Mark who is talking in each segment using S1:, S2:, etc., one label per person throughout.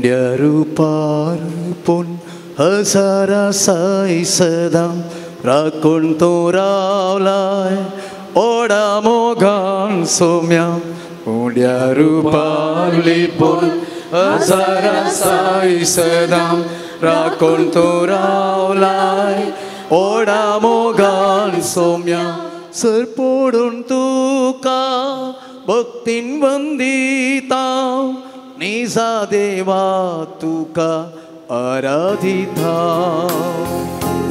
S1: उंड्या रुपार पूण हजारा साय सदां राखून तूं रावलाय ओडा मोगान सोम्या उंड्या रुपार लिपून हजारा साय सदां राखून तूं रावलाय ओडा मोगान सोम्या सर पडून तुका भक्तीन वंदिता निजा देवा तुका आराधिता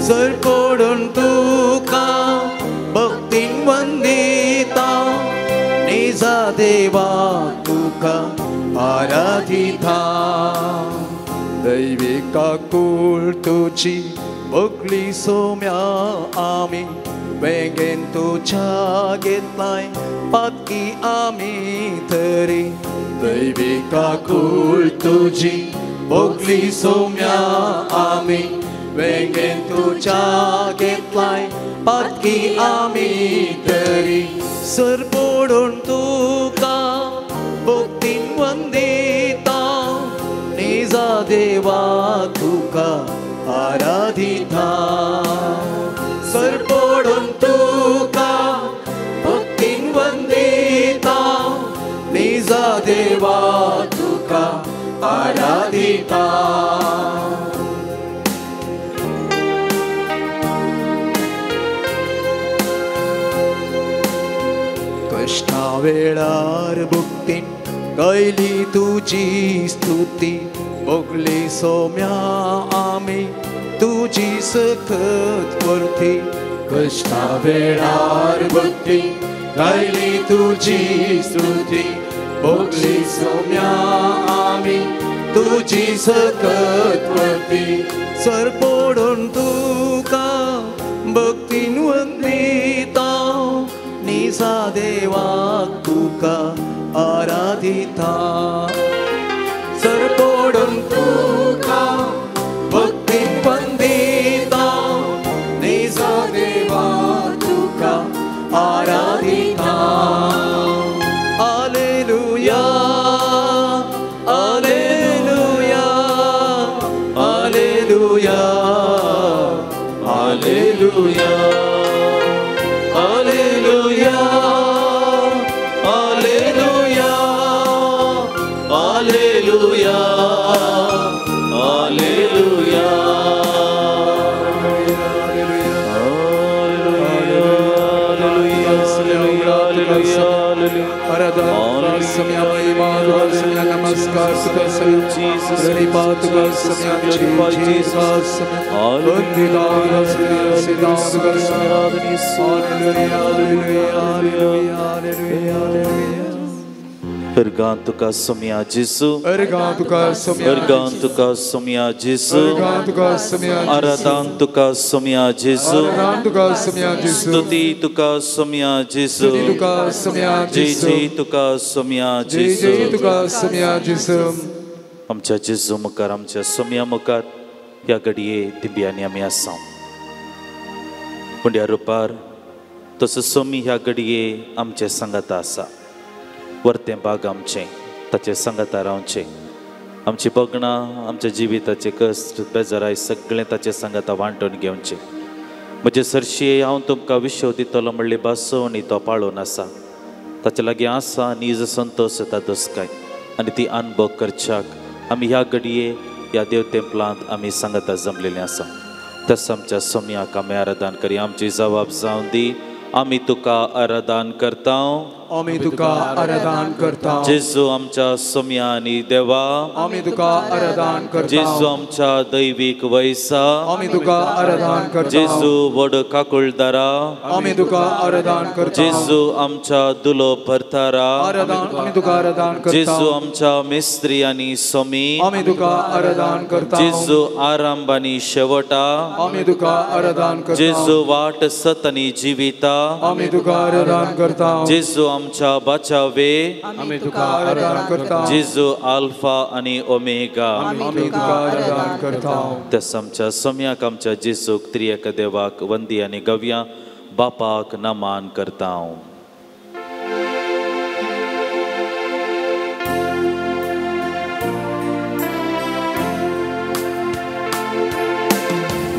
S1: सर पडून तुका भक्तीन वंदिता निजा देवा तुका आराधिता दैवी काकूळ तुजी भोगली सोम्या आमी वेंगेन तुज्या घेतलाय पातकी आमी तरी दैवी काकूळ तुजी भोगली सोम्या आमी वेंगेन तुज्या घेतलाय पातकी आमी तरी सर पडून तुका भक्तीन वंदिता निजा देवा तुका आराधिता सर पडून तुका भक्तीन वंदिता निजा देवा तुका आराधिता. कश्टा वेळार भक्तीन गायली तुजी स्तुती भोगली सोम्या आमी तुजी सकत वरती कश्टा वेळार भक्ती गायली तुजी स्तुती भोगली सोम्या आमी तुजी सकत वरती सर पडून तुका भक्तीन वंदिता निजा देवा तुका आराधिता सर पडून तुका भक्तीन वंदिता निजा देवा तुका आराधिता. Hallelujah hallelujah hallelujah hallelujah hallelujah hallelujah hallelujah hallelujah.
S2: अर्गां तुका सोम्या जेजू, अर्गां तुका सोम्या जेजू, आराधन तुका सोम्या जेजू, स्तुती तुका सोम्या जेजू, जय जय तुका सोम्या जेजू. आमच्या जेजू मुखार, आमच्या सोम्या मुखार ह्या घडये दिंब्यांनी आमी आसा. पूण ह्या रुपार तसो सोमी ह्या घडये आमचे सांगाता आसा. वरतें बाग आमचें ताचे सांगाता रावचें, आमची बगणां, आमच्या जिविताचे कश्ट बेजाराय सगळें ताचे सांगाता वांटून घेवचें. म्हजे सरशी हांव तुमकां विश्व दितलो म्हणली भासोवणी तो पाळून आसा. ताचे लागीं आसा नीज संतोश येता दोसकाय आनी ती अनुभव करच्याक आमी ह्या घडये ह्या देव तेंपलांत आमी सांगाता जमलेलीं आसा. तस आमच्या सोम्याक आमी आराधन करी. आमची जबाब जावन दी. आमी तुका आराधन करता,
S1: आमी तुका आराधन करता.
S2: जेजू आमच्या सोम्या आनी देवा,
S1: आमी तुका आराधन करता.
S2: जेजू आमच्या दैवीक वैसा,
S1: आमी तुका आराधन करता.
S2: जेजू व्हड काकुळदारा,
S1: आमी तुका आराधन करता.
S2: जेजू आमच्या दुलो भरतारा,
S1: आमी तुका आराधन करता.
S2: जेजू आमच्या मिस्त्री आनी सोमी,
S1: आमी तुका आराधन करता.
S2: जेजू आरंभ आनी शेवटा,
S1: आमी तुका आराधन करता.
S2: जेजू वाट सत आनी जिविता,
S1: आमी तुका आराधन करता.
S2: जेजू आमच्या बचावे,
S1: आमी तुका आराधन करता.
S2: जेजू आल्फा आनी ओमेगा,
S1: आमी तुका आराधन करता.
S2: तस आमच्या सोम्याक, आमच्या जेजूक, त्रिएक देवाक वंदी आनी गव्या बापाक नमान करता.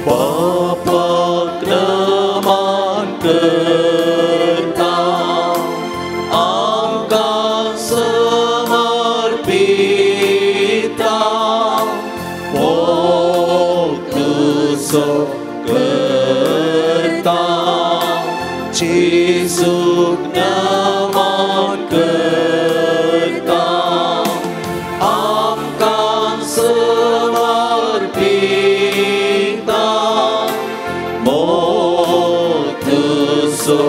S2: बापाक नमन करता आमकां समर्पिता मोग तुजो करता जेजूक नमन करता आमकां समर्पिता मोग तुजो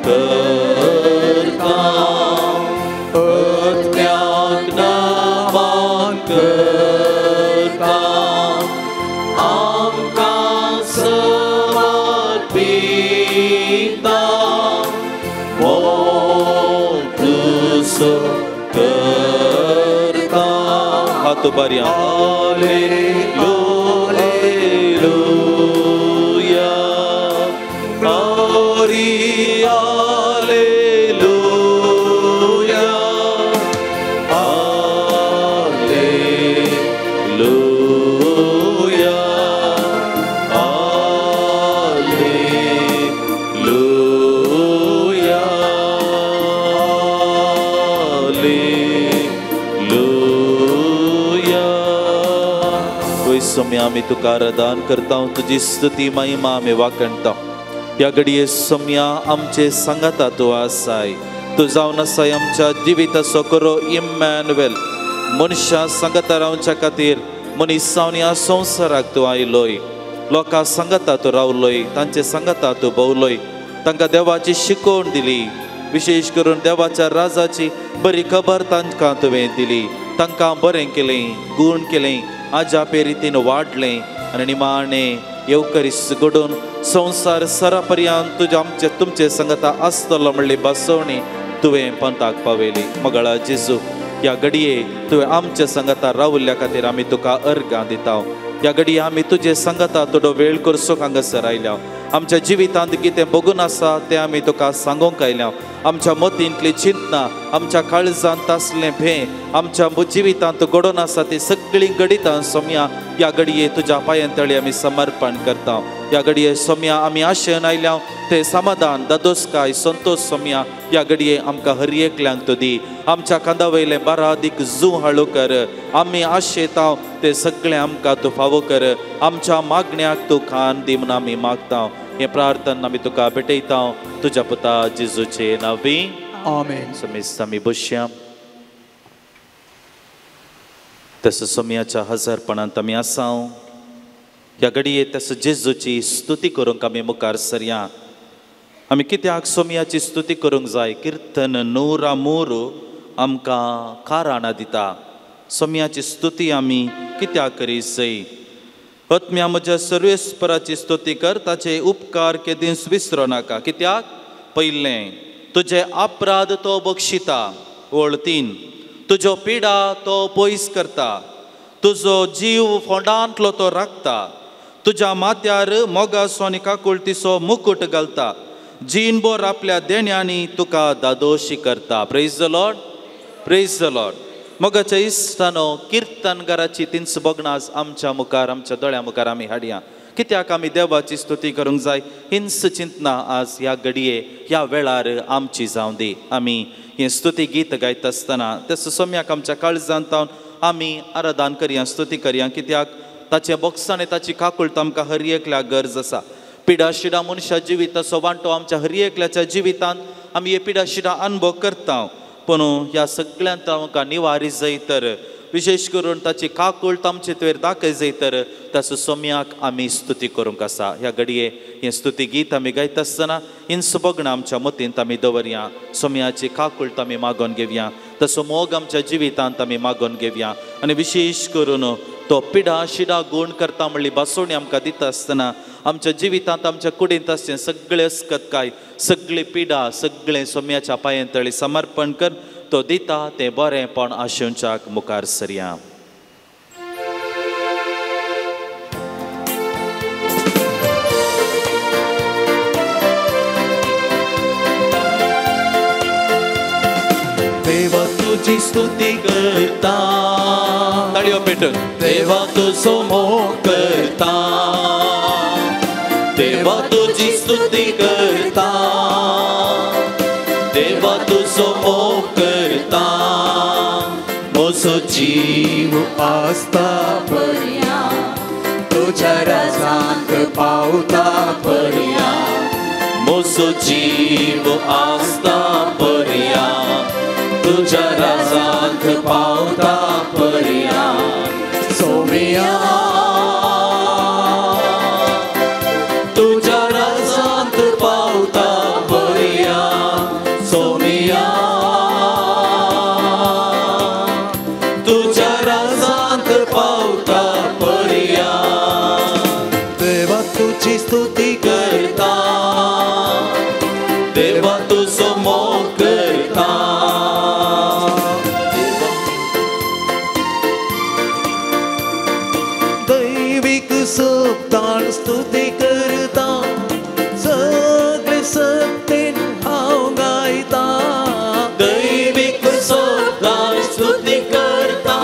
S2: करता आत्म्याक नमन करता आमकां समर्पिता मोग तुजो करता. हात उबारया. Hallelujah, glory, hallelujah, hallelujah, hallelujah, hallelujah. Saumya आमी तुका आराधन करता, तुजी स्तुती महिमा आमी वाखणता. ह्या घडये सोम्या आमचे सांगाता तूं आसाय, तूं जावन आसाय आमच्या जिविताचो खरो इम्मॅन्युएल. मनशां सांगाता रावच्या खातीर मनीस जावन ह्या संवसाराक तूं आयलोय, लोकां सांगाता तूं रावलोय, तांचे सांगाता तूं भोंवलोय, तांकां देवाची शिकवण दिली, विशेश करून देवाच्या राजाची बरी खबर तांकां तुवें दिली, तांकां बरें केलें, गूण केलें, आजापे रितीन वाडलें आनी निमाणें येवकरीस घडोवन संवसार सरा पर्यंत तुज्या आमचे तुमचे सांगाता आसतलो म्हणली बसवणी तुवें पंथाक पावयली. मगळा जेजू, ह्या घडये तुवें आमच्या सांगाता रावल्ल्या खातीर आमी तुका अर्गां दिता. ह्या घडये आमी तुजे सांगाता थोडो वेळ करचो हांगासर आयल्या. आमच्या जिवितांत कितें बगून आसा तें आमी तुका सांगूंक आयल्या. आमच्या मतींतली चिंतना, आमच्या काळजांत आसलें भें, आमच्या जिवितांत घडोवन आसा ती सगळीं घडितां सोम्या ह्या घडये तुज्या पांयां तळी आमी समर्पण करता. ह्या घडये सोम्या आमी आशेन आयल्या ते समाधान, दादोसकाय, संतोश सोम्या ह्या घडये आमकां हर एकल्यांक तूं दी. आमच्या खांदा वयलें बारादीक जू हाळू कर, आमी आशेता ते सगळें आमकां तूं फावो कर, आमच्या मागण्याक तूं खान दी म्हूण आमी मागता. हें प्रार्थना आमी तुका भेटयता तुज्या पुता जेजूचे नांवी,
S1: आमेन.
S2: समेस्त आमी बसया. तसो सोम्याच्या हजारपणांत आमी आसा. ह्या घडये तसो जेजूची स्तुती करूंक आमी मुखार सरया. आमी कित्याक सोम्याची स्तुती करूंक जाय? किर्तन 103 आमकां कारणां दिता. सोम्याची स्तुती आमी कित्याक करी जाय? आत्म्या म्हज्या सर्वेस्पराची स्तुती कर, ताचे उपकार केदींच विसरो नाका. कित्याक? पयलें, तुजे अपराध तो बक्षिता. ओळ 3, तुज्यो पिडा तो पयस करता, तुजो जीव फोंडांतलो तो राखता, तुज्या माथ्यार मोगासो आनी काकुळतीचो मुकुट घालता, जीणभर आपल्या देण्यांनी तुका दादोशी करता. Praise the Lord, praise the Lord. मोगाच्या इश्टानो, किर्तनगाराची तींच भोगणां आज आमच्या मुखार, आमच्या दोळ्या मुखार आमी हाडया. कित्याक आमी देवाची स्तुती करूंक जाय? हिंस चिंतना आज ह्या घडये ह्या वेळार आमची जावं दी. आमी हें स्तुती गीत गायता आसतना तसो सोम्याक आमच्या काळजांत आमी आराधन करया, स्तुती करया. कित्याक ताचें बोगसाणें, ताची काकुळट आमकां हर एकल्याक गरज आसा. पिडा शिडा मनशा जिविताचो वांटो आमच्या हर एकल्याच्या जिवितांत आमी हे पिडा शिडा अनुभव करता. पूण ह्या सगळ्यांत आमकां निवारी जाय तर, विशेश करून ताची काकुळट आमचे तुवेर दाखय जाय तर ताचो सोम्याक आमी स्तुती करूंक आसा. ह्या घडये हें स्तुती गीत आमी गायता आसतना हिंस भोगणां आमच्या मतींत आमी दवरया, सोम्याची काकुळट आमी मागोवन घेवया, तसो मोग आमच्या जिवितांत आमी मागोवन घेवया. आनी विशेश करून तो पिडा शिडा गूण करता म्हणली भासोवणी आमकां दिता आसतना आमच्या जिवितांत आमच्या कुडींत आसचें सगळें अस्कतकाय, सगळी पिडा, सगळें सोम्याच्या पांयां तळी समर्पण कर. तो दिता तें बरेंपण आशेवच्याक मुखार सरया.
S3: देवा तुझी स्तुती करता,
S2: ताळयो पेटून
S3: देवा तुझो मोग करता, तुजी स्तुती करता, देवा तुजो मोग करता, म्हजो जीव आसता पर्या, तुज्या राजांत पावता पर्या, म्हजो जीव आसता पर्या, तुज्या राजांत पावता पर्या, सोम्या तुज्या राजांत पावता पर्या, सोम्या तुज्या राजांत पावता पर्या, देवा तुजी स्तुती करता, देवा तुजो मोग करता, दैवीक शब्दान स्तुती करता, सगळे सत्तेन हांव गायता, दैवीक शब्दान स्तुती करता,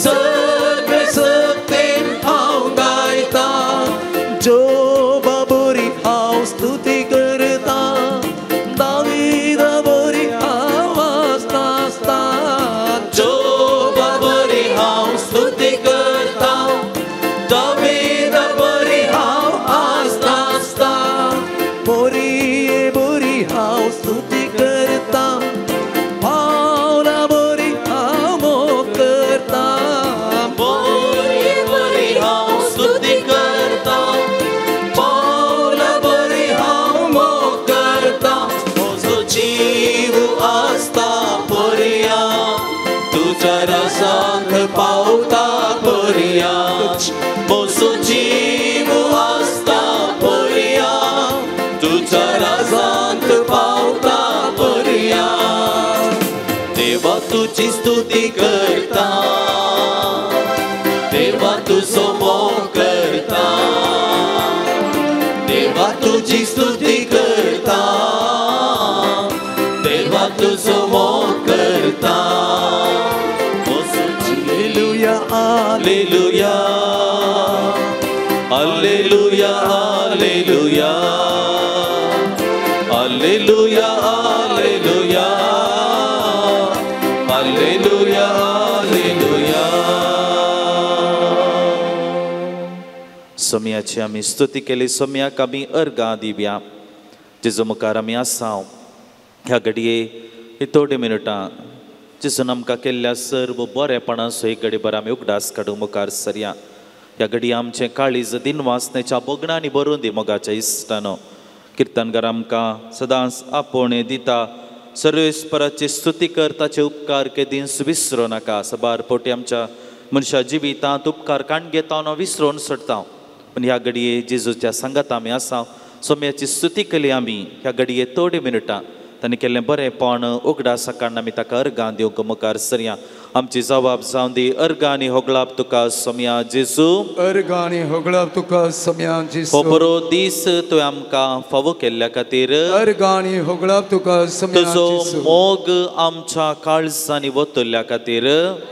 S3: सगळे सत्तेन हांव गायता, जोबा बोरी हांव स्तुती करता, दावीदा बोरी हांव आसता आसता, जोबा बोरी हांव स्तुती करता, दावीदा बोरी हांव आसता आसता, बोरी बोरी हांव स्तुती करता, पावला बोरी हांव मोग करता, बोरी बोरी हांव स्तुती करता, पावला बोरी हांव मोग करता, म्हजो जीव आसता पर्या, तुज्या राजांत पावता पर्या, म्हजो जीव आसता पर्या, तुज्या राजांत पावता पर्या, देवा तुजी स्तुती करता, देवा तुजो मोग करता, देवा तुजी स्तुती करता, देवा तुजो मोग करता, hallelujah hallelujah hallelujah hallelujah hallelujah hallelujah hallelujah hallelujah.
S2: सोम्याची आमी स्तुती केली, सोम्याक आमी अर्गां दिवया. जेजू मुखार आमी आसा ह्या घडये ही थोडी मिनटां जेजून आमकां केल्ल्या सर्व बरेपणाचो एक घडी भर आमी उगडास काडूंक मुखार सरया. ह्या घडये आमचें काळीज दिनवासनेच्या भोगणांनी भरून दी. मोगाच्या इश्टानो, किर्तनकार आमकां सदांच आपोवणें दिता, सर्वेस्पराची स्तुती कर, ताचे उपकार केदींच विसरूं नाका. सबार पोटी आमच्या मनशा जिवितांत उपकार काण घेता न्हू विसरून सोडटा, पूण ह्या घडये जेजूच्या सांगात आमी आसा. सोम्याची स्तुती केली आमी ह्या घडये थोडी मिनटां ताणें केल्लें बरेंपण उगडासा काडून आमी ताका अर्गां दिवंक मुखार सरया. आमची जबाब जावन दी. अर्गां आनी होगळाप तुका सोम्या जेजू,
S1: अर्गां आनी होगळाप तुका सोम्या जेजू.
S2: हो बरो दीस तुवें आमकां फावो केल्ल्या खातीर
S1: अर्गां आनी होगळाप तुका सोम्या
S2: तुजो
S1: जेजू.
S2: मोग आमच्या काळजांनी वतल्या खातीर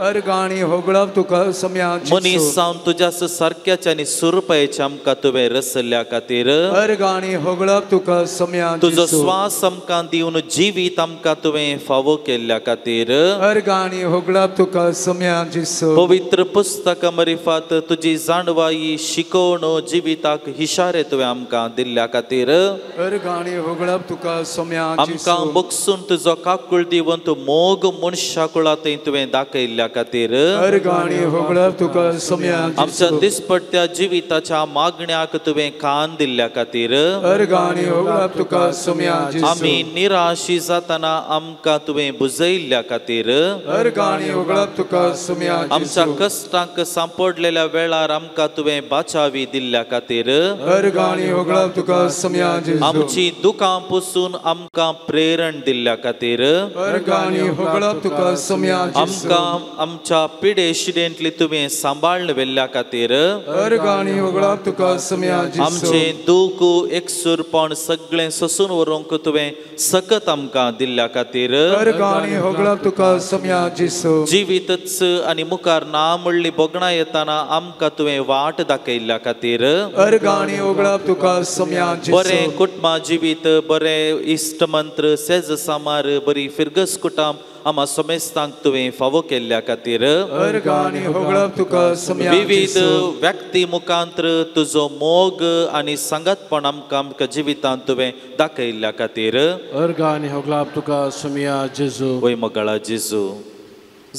S1: अर्गां आनी होगळाप तुका सोम्या जेजू.
S2: मनीस जावन तुज्या सारक्याच्या आनी सुरपायेच्या आमकां तुवें रसल्या खातीर
S1: अर्गां आनी होगळाप तुका सोम्या
S2: तुजो
S1: जेजू.
S2: स्वास आमकां दिवन जिवीत आमकां तुवें फावो केल्ल्या खातीर
S1: अर्गां आनी होगळाप तुका सोम्या जेजू.
S2: पवित्र पुस्तका मरिफात तुजी जाणवाई शिकोवण जिविताक हिशारे तुवें आमकां दिल्ल्या खातीर
S1: अर्गां आनी होगळाप तुका सोम्या
S2: आमकां
S1: जेजू.
S2: बगसून तुजो काकूळ दिवन तूं मोग मनशा कुळांत तुवें दाखयल्ल्या खातीर
S1: अर्गां आनी होगळाप तुका सोम्या
S2: आमच्या
S1: जेजू.
S2: दिसपट्ट्या जिविताच्या मागण्याक तुवें कान दिल्ल्या खातीर
S1: अर्गां आनी होगळाप तुका सोम्या जेजू.
S2: आमी निराशी जातना आमकां तुवें बुजयल्ल्या खातीर
S1: अर्गां आनी होगळाप तुका सोम्या
S2: आमच्या
S1: जेजू.
S2: कश्टांक सांपडलेल्या वेळार आमकां तुवें बाचावी दिल्ल्या खातीर
S1: अर्गां आनी होगळाप तुका सोम्या जेजू.
S2: आमची दुकां पुसून आमकां प्रेरण दिल्ल्या खातीर
S1: अर्गां आनी होगळाप तुका सोम्या जेजू.
S2: आमकां आमच्या पिडे शिडेंतली तुवें सांबाळ्ळ व्हेल्ल्या खातीर
S1: अर्गां आनी होगळाप तुका सोम्या जेजू.
S2: आमचें दूख एकसूरपण सगळें सोसून व्हरूंक तुवें सकत आमकां दिल्ल्या खातीर
S1: अर्गां आनी होगळाप तुका सोम्या जेजू.
S2: जिवीतच आनी मुखार ना म्हणली भोगणां येताना आमकां तुवें वाट दाखयल्ल्या खातीर
S1: अर्गां आनी होगळप तुका सोम्या जेजू.
S2: बरें कुटुंबा जिवीत, बरें इश्ट मंत्र, सेज सामार, बरी फिरगस कुटाम आमा समेस्तांक तुवें फावो केल्ल्या खातीर
S1: अर्गां आनी होगळप तुका सोम्या
S2: विविध
S1: जेजू.
S2: व्यक्ती मुखांत्र तुजो मोग आनी सांगातपण आमकां आमकां जिवितांत तुवें दाखयल्ल्या खातीर
S4: अर्गां आनी होगळप तुका सोम्या जेजू.
S2: वय मोगाळा जेजू,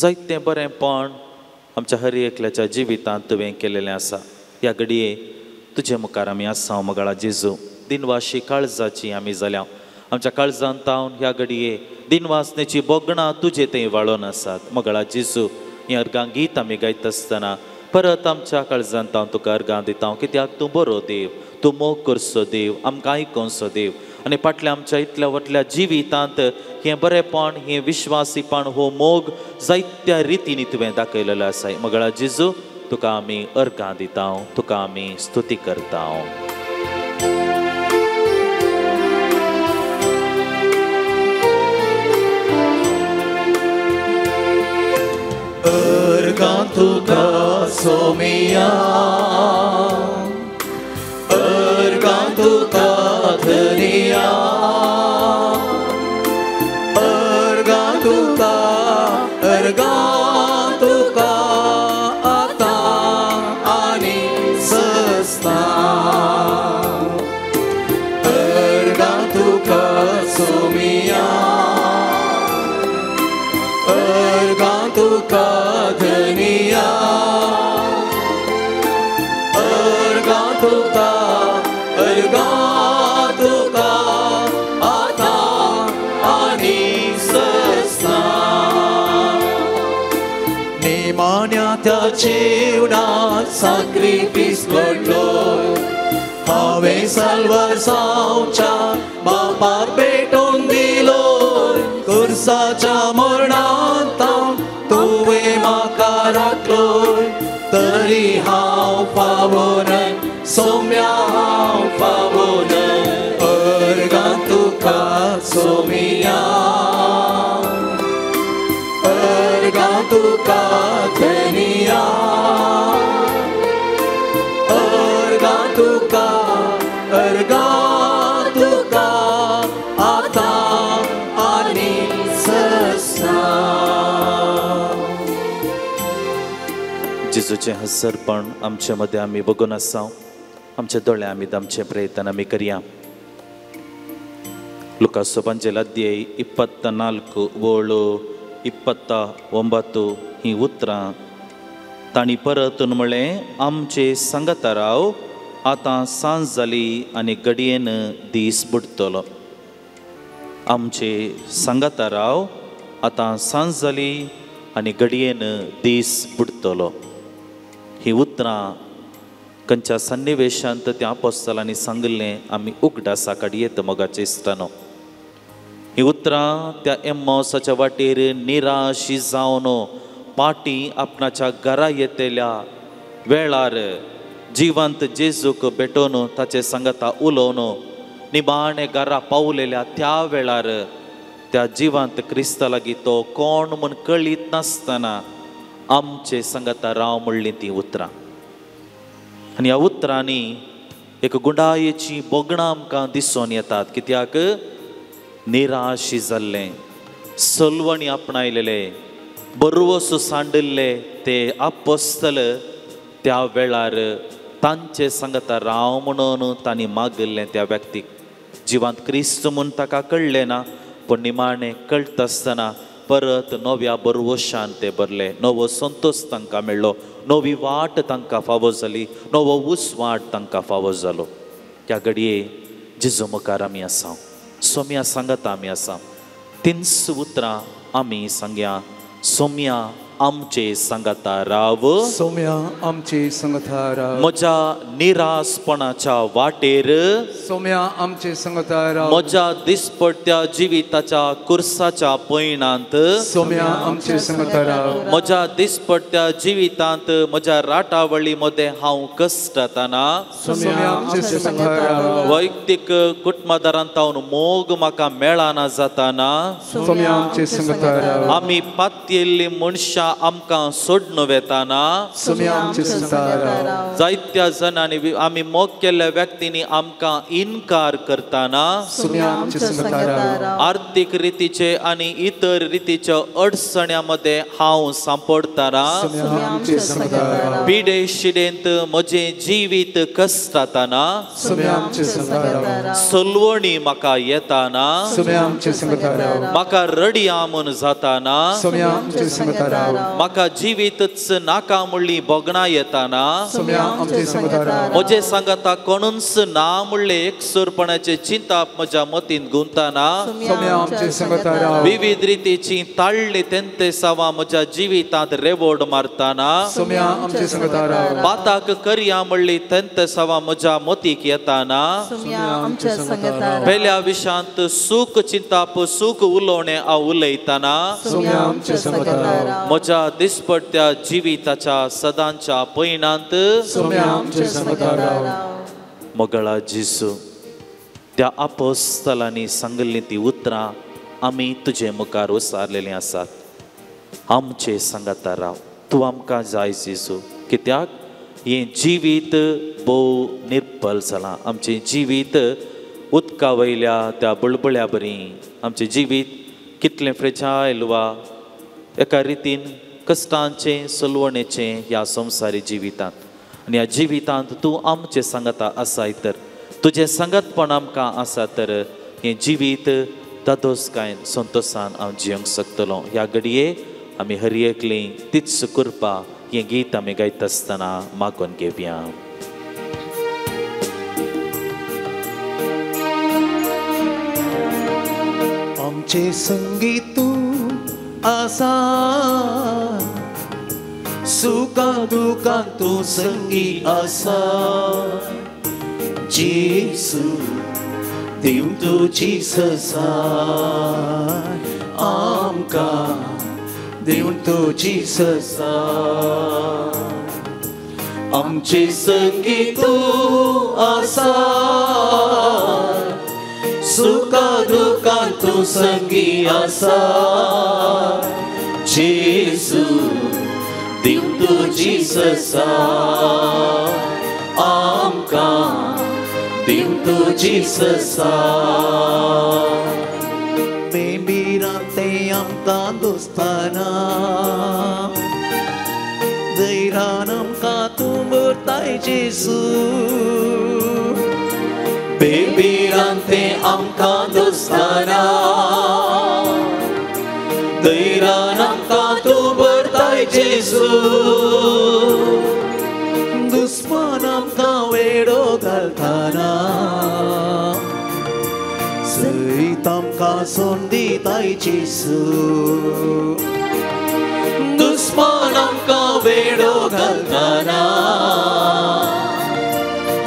S2: जायतें बरेंपण आमच्या हर एकल्याच्या जिवितांत तुवें केलेलें आसा. ह्या घडये तुजे मुखार आमी आसा मोगाळा जेजू, दिनवाशी काळजाची आमी जाल्या. आमच्या काळजांत तावन ह्या घडये दिनवासनेची भोगणां तुजे थंय वाळोन आसात. मोगाळा जेजू, हीं अर्गां गीत आमी गायता आसतना परत आमच्या काळजांत तावन तुका अर्गां दिता, कित्याक तूं बरो देव, तूं मोग करचो देव, आमकां आयकोनचो देव. आनी फाटल्या आमच्या इतल्या व्हडल्या जिवितांत हें बरेंपण, हें विश्वासीपण, हो मोग जायत्या रितींनी तुवें दाखयलेलो आसा. मोगाळा जेजू, तुका आमी अर्गां दिता, तुका आमी स्तुती करता.
S3: अर्गां तुका सोमिया, अर्गां तुका धनिया, अर्गां तुका, अर्गां तुका आतां आनी सस्ता. अर्गां तुका सोमिया, अर्गां तुका धनिया, अर्गां तुका, अर्गां तुका आतां आनी सस्ता. निमाण्या त्या जिवनात साक्रिफीस घडलो, हांवें साल्वार जावच्या बापाक भेटोवन दिलो. कुर्साच्या मरणांत तुवें म्हाका राखलो, तरी हांव फावो न्हय सोम्या, हांव फावो न्हय. अर्गां तुका सोमिया, अर्गां तुका धनिया, अर्गां तुका, अर्गां तुका आतां आनी सस्ता.
S2: जेजूचें हजरपण आमचे मदें आमी बगून आसा. आमचे दोळे आमी आमचें प्रयत्न आमी करया. लुकासो पंजेल अध्याय 24 ಓಳು 29 ही उतरां तांणी परतून म्हळें, आमचे सांगाता राव, आतां सांज जाली आनी घडयेन दीस बुडटलो. आमचे सांगाता राव, आतां सांज जाली आनी घडयेन दीस बुडटलो. ही उतरां खंयच्या सन्निवेशांत त्या आपोस्तलांनी सांगिल्लें आमी उगडासा काडयेत मोगाचे इश्टानो. ही उतरां त्या एम्मावसाच्या वाटेर निराशी जावन पाटी आपणाच्या घरा येतल्या वेळार जिवंत जेजूक भेटोवन ताचे सांगाता उलोवन निमाणे घरा पावलेल्या त्या वेळार त्या जिवंत क्रिस्ता लागीं तो कोण म्हूण कळीत नासतना आमचे सांगाता राव म्हणलीं तीं उतरां. आनी ह्या उतरांनी एक गुंडायेची भोगणां आमकां दिसून येतात, कित्याक निराशी जाल्लें, सलवणी आपणायलेले, बरवसो सांडिल्ले ते आपोस्तल त्या वेळार तांचे सांगाता राव म्हणून तांणी मागिल्लें त्या व्यक्तीक. जिवांत क्रिस्त म्हूण ताका कळ्ळें ना, पूण निमाणें कळटा आसतना परत नव्या बरवशान ते भरले, नवो संतोश तांकां मेळ्ळो, नवी वाट तांकां फावो जाली, नवो उस्वाट तांकां फावो जालो. ह्या घडये जेजू मुखार आमी आसा, सोम्या सांगाता आमी आसा. तीनच उतरां आमी सांगया, सोम्या आमचे सांगाता राव.
S1: सोम्या आमचे सांगाता राव.
S2: म्हज्या निरासपणाच्या वाटेर
S1: सोम्या आमचे सांगाता राव.
S2: म्हज्या दिसपडत्या जिविताच्या कुर्साच्या पयणांत
S1: सोम्या आमचे सांगाता राव.
S2: म्हज्या दिसपडत्या जिवितांत म्हज्या राटावळी मदें हांव कश्टतना
S1: सोम्या आमचे सांगाता राव.
S2: वैयक्तीक कुटुंबादारांत मोग म्हाका मेळना जाताना
S1: सोम्या आमचे सांगाता राव.
S2: आमी पातयेल्ली मनशां आमकां सोडून वेताना
S1: सोम्या आमचे सांगाता राव.
S2: जायत्या जणांनी आमी मोग केल्ल्या व्यक्तींनी आमकां इनकार करताना
S1: सोम्या आमचे सांगाता राव.
S2: आर्थीक रितीचे आनी इतर रितीच्या अडचण्यां मदें हांव सांपडटना
S1: सोम्या आमचे सांगाता राव.
S2: पिडे शिडेंत म्हजें जिवीत कसताना
S1: सोम्या आमचे सांगाता राव.
S2: सलवणी म्हाका येताना
S1: सोम्या आमचे सांगाता राव.
S2: म्हाका रडया म्हूण जाताना
S1: सोम्या आमचे सांगाता राव.
S2: म्हाका जिवीतच नाका म्हणली भोगणां येताना
S1: सोम्या आमचे सांगाता राव.
S2: म्हजे सांगाता कोणूच ना म्हणले एकसुरपणाचे चिंताप म्हज्या मतींत गुंताना
S1: सोम्या आमचे सांगाता राव.
S2: विविध रितीची ताळ्ळी तेंतेसावां म्हज्या जिवितांत रेवोड मारताना
S1: सोम्या आमचे सांगाता राव.
S2: पाताक करया म्हणली तेंतेसावां म्हज्या मतीक येताना
S5: सोम्या आमचे सांगाता राव.
S2: पेल्या विशांत सूख चिंताप सूख उलोवणें हांव उलयतना
S1: सोम्या आमचे सांगाता राव.
S2: म्हज्या दिसपडत्या जिविताच्या सदांच्या पयणांत
S1: सोम्या आमचे सांगाता राव.
S2: मोगळा जेजू, त्या आपोस्तलांनी सांगिल्लीं ती उतरां आमी तुजे मुखार उसारलेलीं आसात. आमचे सांगाता राव. तूं आमकां जाय जेजू, कित्याक हें जिवीत भोव निर्बल जालां. आमचें जिवीत उदका वयल्या त्या बुळबुळ्या बरी, आमचें जिवीत कितलें फ्रेजायल वा एका रितीन कश्टांचें सलवणेचें ह्या संवसारी जिवितांत. आनी ह्या जिवितांत तूं आमचें सांगाता आसाय तर तुजें सांगातपण आमकां आसा तर हें जिवीत दादोसकायेन संतोसान हांव जियोंक शकतलो. ह्या घडये आमी हर एकली तीच कृपा हें गीत आमी गायता आसतना मागून घेवया.
S3: आमचे संगी तूं आसा, सुखा दुखान तूं संगी आसा. जेजू दिव तुजी ससाय आमकां, दिव तुजी ससाय. आमचे संगी तूं आसा, सुखा दुखान तूं संगी आसा. जेजू दिव तुजी ससाय आमकां, दिव तुजी ससाय. बेबिरांते आमकां दोस्ताना, धैरान आमकां तूं भरताय जेजू. बेबिरांते आमकां दोस्ताना, धैरान आमकां तूं भरताय जेजू. दुस्मान आमकां वेडो घालताना सयत आमकां सोंड दिताय जेजू. दुस्मान आमकां वेडो घालताना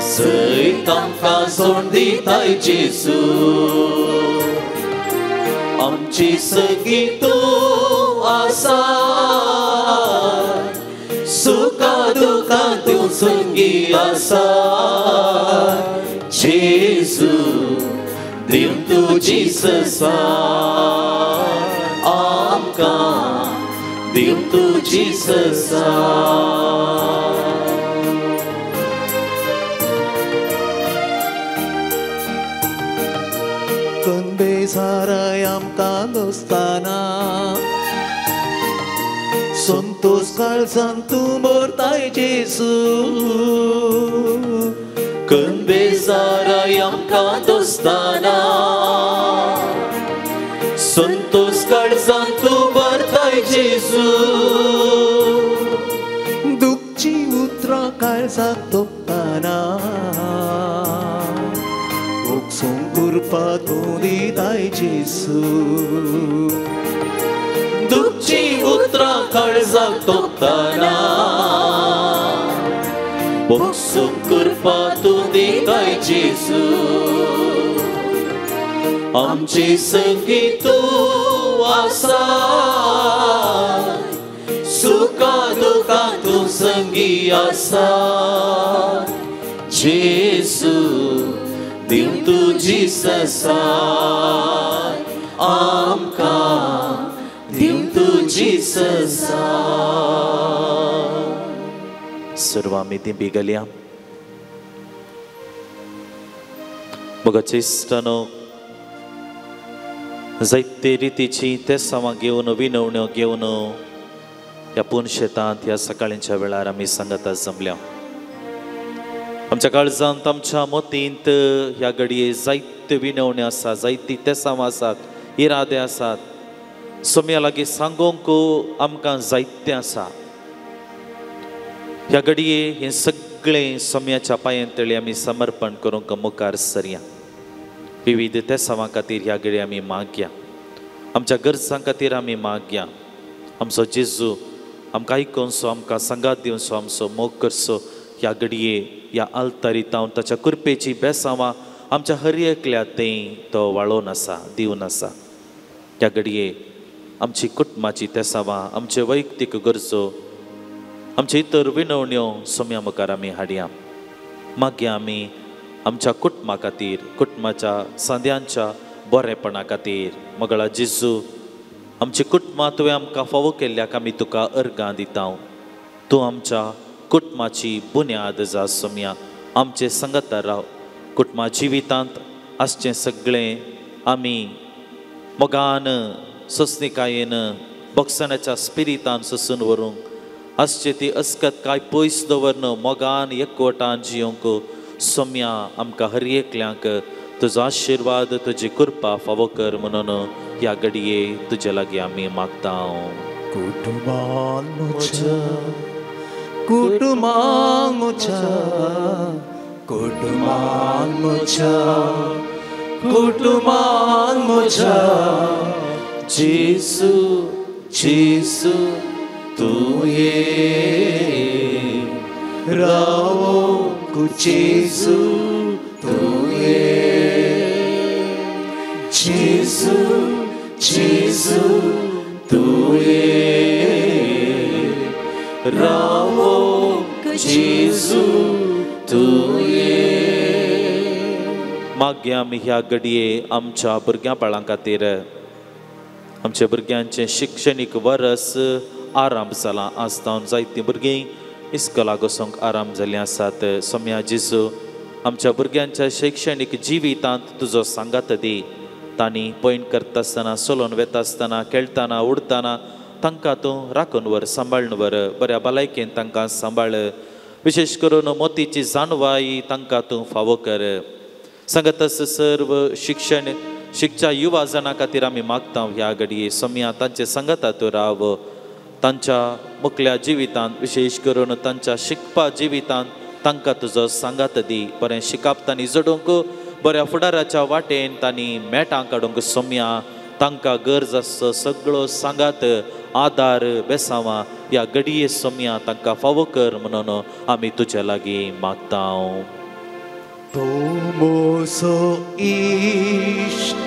S3: सयत आमकां सोंड दिताय जेजू. आमची संगी तूं आसा, सुखा दुखान तूं संगी आसा. जेजू दिव तुजी ससाय आमकां, दिव तुजी ससाय. बेजाराय आमकां दोस्ताना, संतोष काळजान तूं भरताय जेजू. बेजाराय आमकां दोस्ताना, संतोष काळजान तूं भरताय जेजू. दुखची उतरां काळजाक तोपताना कृपा तूं दिताय जेजू. दुखची उतरां उतरां काळजाक तोपताना बोगसूंक कृपा तूं दिताय जेजू आमचे संगी तूं आसा सुखा दुखा तूं संगी आसा जेजू दिव तुजी ससाय आमकां दिव तुजी ससाय.
S2: सर्व आमी दिंबी घालया. मोगाचे इश्टानो, जायते रितीची तेसांवां घेवन विनवण्यो घेवन ह्या पुनशेतांत ह्या सकाळींच्या वेळार आमी सांगाता जमल्या. आमच्या काळजांत आमच्या मतींत ह्या घडये जायत्यो विनवण्यो आसा, जायती तेसांवां आसात, इरादे आसात. सोम्या लागीं सांगूंक आमकां जायतें आसा. ह्या घडये हें सगळें सोम्याच्या पांयां तळी आमी समर्पण करूंक मुखार सरया. विविध तेसांवां खातीर ह्या घडये आमी मागया, आमच्या गरजां खातीर आमी मागया. आमचो जेजू आमकां आयकोनसो, आमकां सांगात दिवचो, आमचो मोग करचो. ह्या घडये ह्या आल्तारी तावन ताच्या कृपेची बेसांवां आमच्या हर एकल्या तें तो वाळोवन आसा, दिवन आसा. ह्या घडये आमची कुटुंबाची तेसांवां, आमचे वैयक्तीक गरजो, आमचे इतर विनवण्यो सोम्या मुखार आमी हाडया. मागीर आमी आमच्या कुटुंबा खातीर, कुटुंबाच्या सांद्यांच्या बरेपणा खातीर. मगळा जेजू, आमची कुटुंबां तुवें आमकां फावो केल्ल्याक आमी तुका अर्गां दिता. तूं आमच्या कुटुंबाची बुन्याद जा सोम्या, आमचे संगता राव. कुटुंबा जिवितांत आसचें सगळें आमी मोगान, सोंसणिकायेन, बक्षणाच्या स्पिरितान सोसून व्हरूंक आसचे ती अस्कत काय पयस दवरन मोगान एकवटान जियोंक सोम्या आमकां हर एकल्यांक तुजो आशिर्वाद, तुजी कृपा फावो कर म्हणून ह्या घडये तुजे लागीं आमी मागता.
S3: कुटुंबान म्हज्या, कुटुंबान म्हज्या, कुटुंबान म्हज्या, कुटुंबान म्हज्या जेजू जेजू तूं ये रावोंक जेजू तूं ये जेजू जेजू तूं ये रावोंक जेजू तूं ये.
S2: मागीर आमी ह्या घडये आमच्या भुरग्यां बाळां खातीर, आमच्या भुरग्यांचें शिक्षणीक वरस आराम जालां. आज तावन जायतीं भुरगीं इस्कोलाक वचोंक आराम जाल्लीं आसात. सोम्या जेजू, आमच्या भुरग्यांच्या शैक्षणीक जिवितांत तुजो सांगात दी. तांणी पयण करता आसतना, चलोवन वेता आसतना, खेळटना, उडटना तांकां तूं राखून व्हर, सांबाळून व्हर. बऱ्या भलायकेन तांकां सांबाळ. विशेश करून मोतीची जाणवाय तांकां तूं फावो कर. सांगतस सर्व शिक्षण शिकच्या युवा जाणां खातीर आमी मागता ह्या घडये. सोम्या तांचे सांगाता तूं राव. तांच्या मुखल्या जिवितांत, विशेश करून तांच्या शिकपा जिवितांत तांकां तुजो सांगात दी. बरें शिकप तांणी जोडूंक, बऱ्या फुडाराच्या वाटेन तांणी मेटां काडूंक सोम्या तांकां गरज आसचो सगळो सांगात, आदार, बेसांवां ह्या घडये सोम्या तांकां फावो कर म्हणून आमी तुजे लागीं मागता.
S3: तूं म्हजो इश्ट,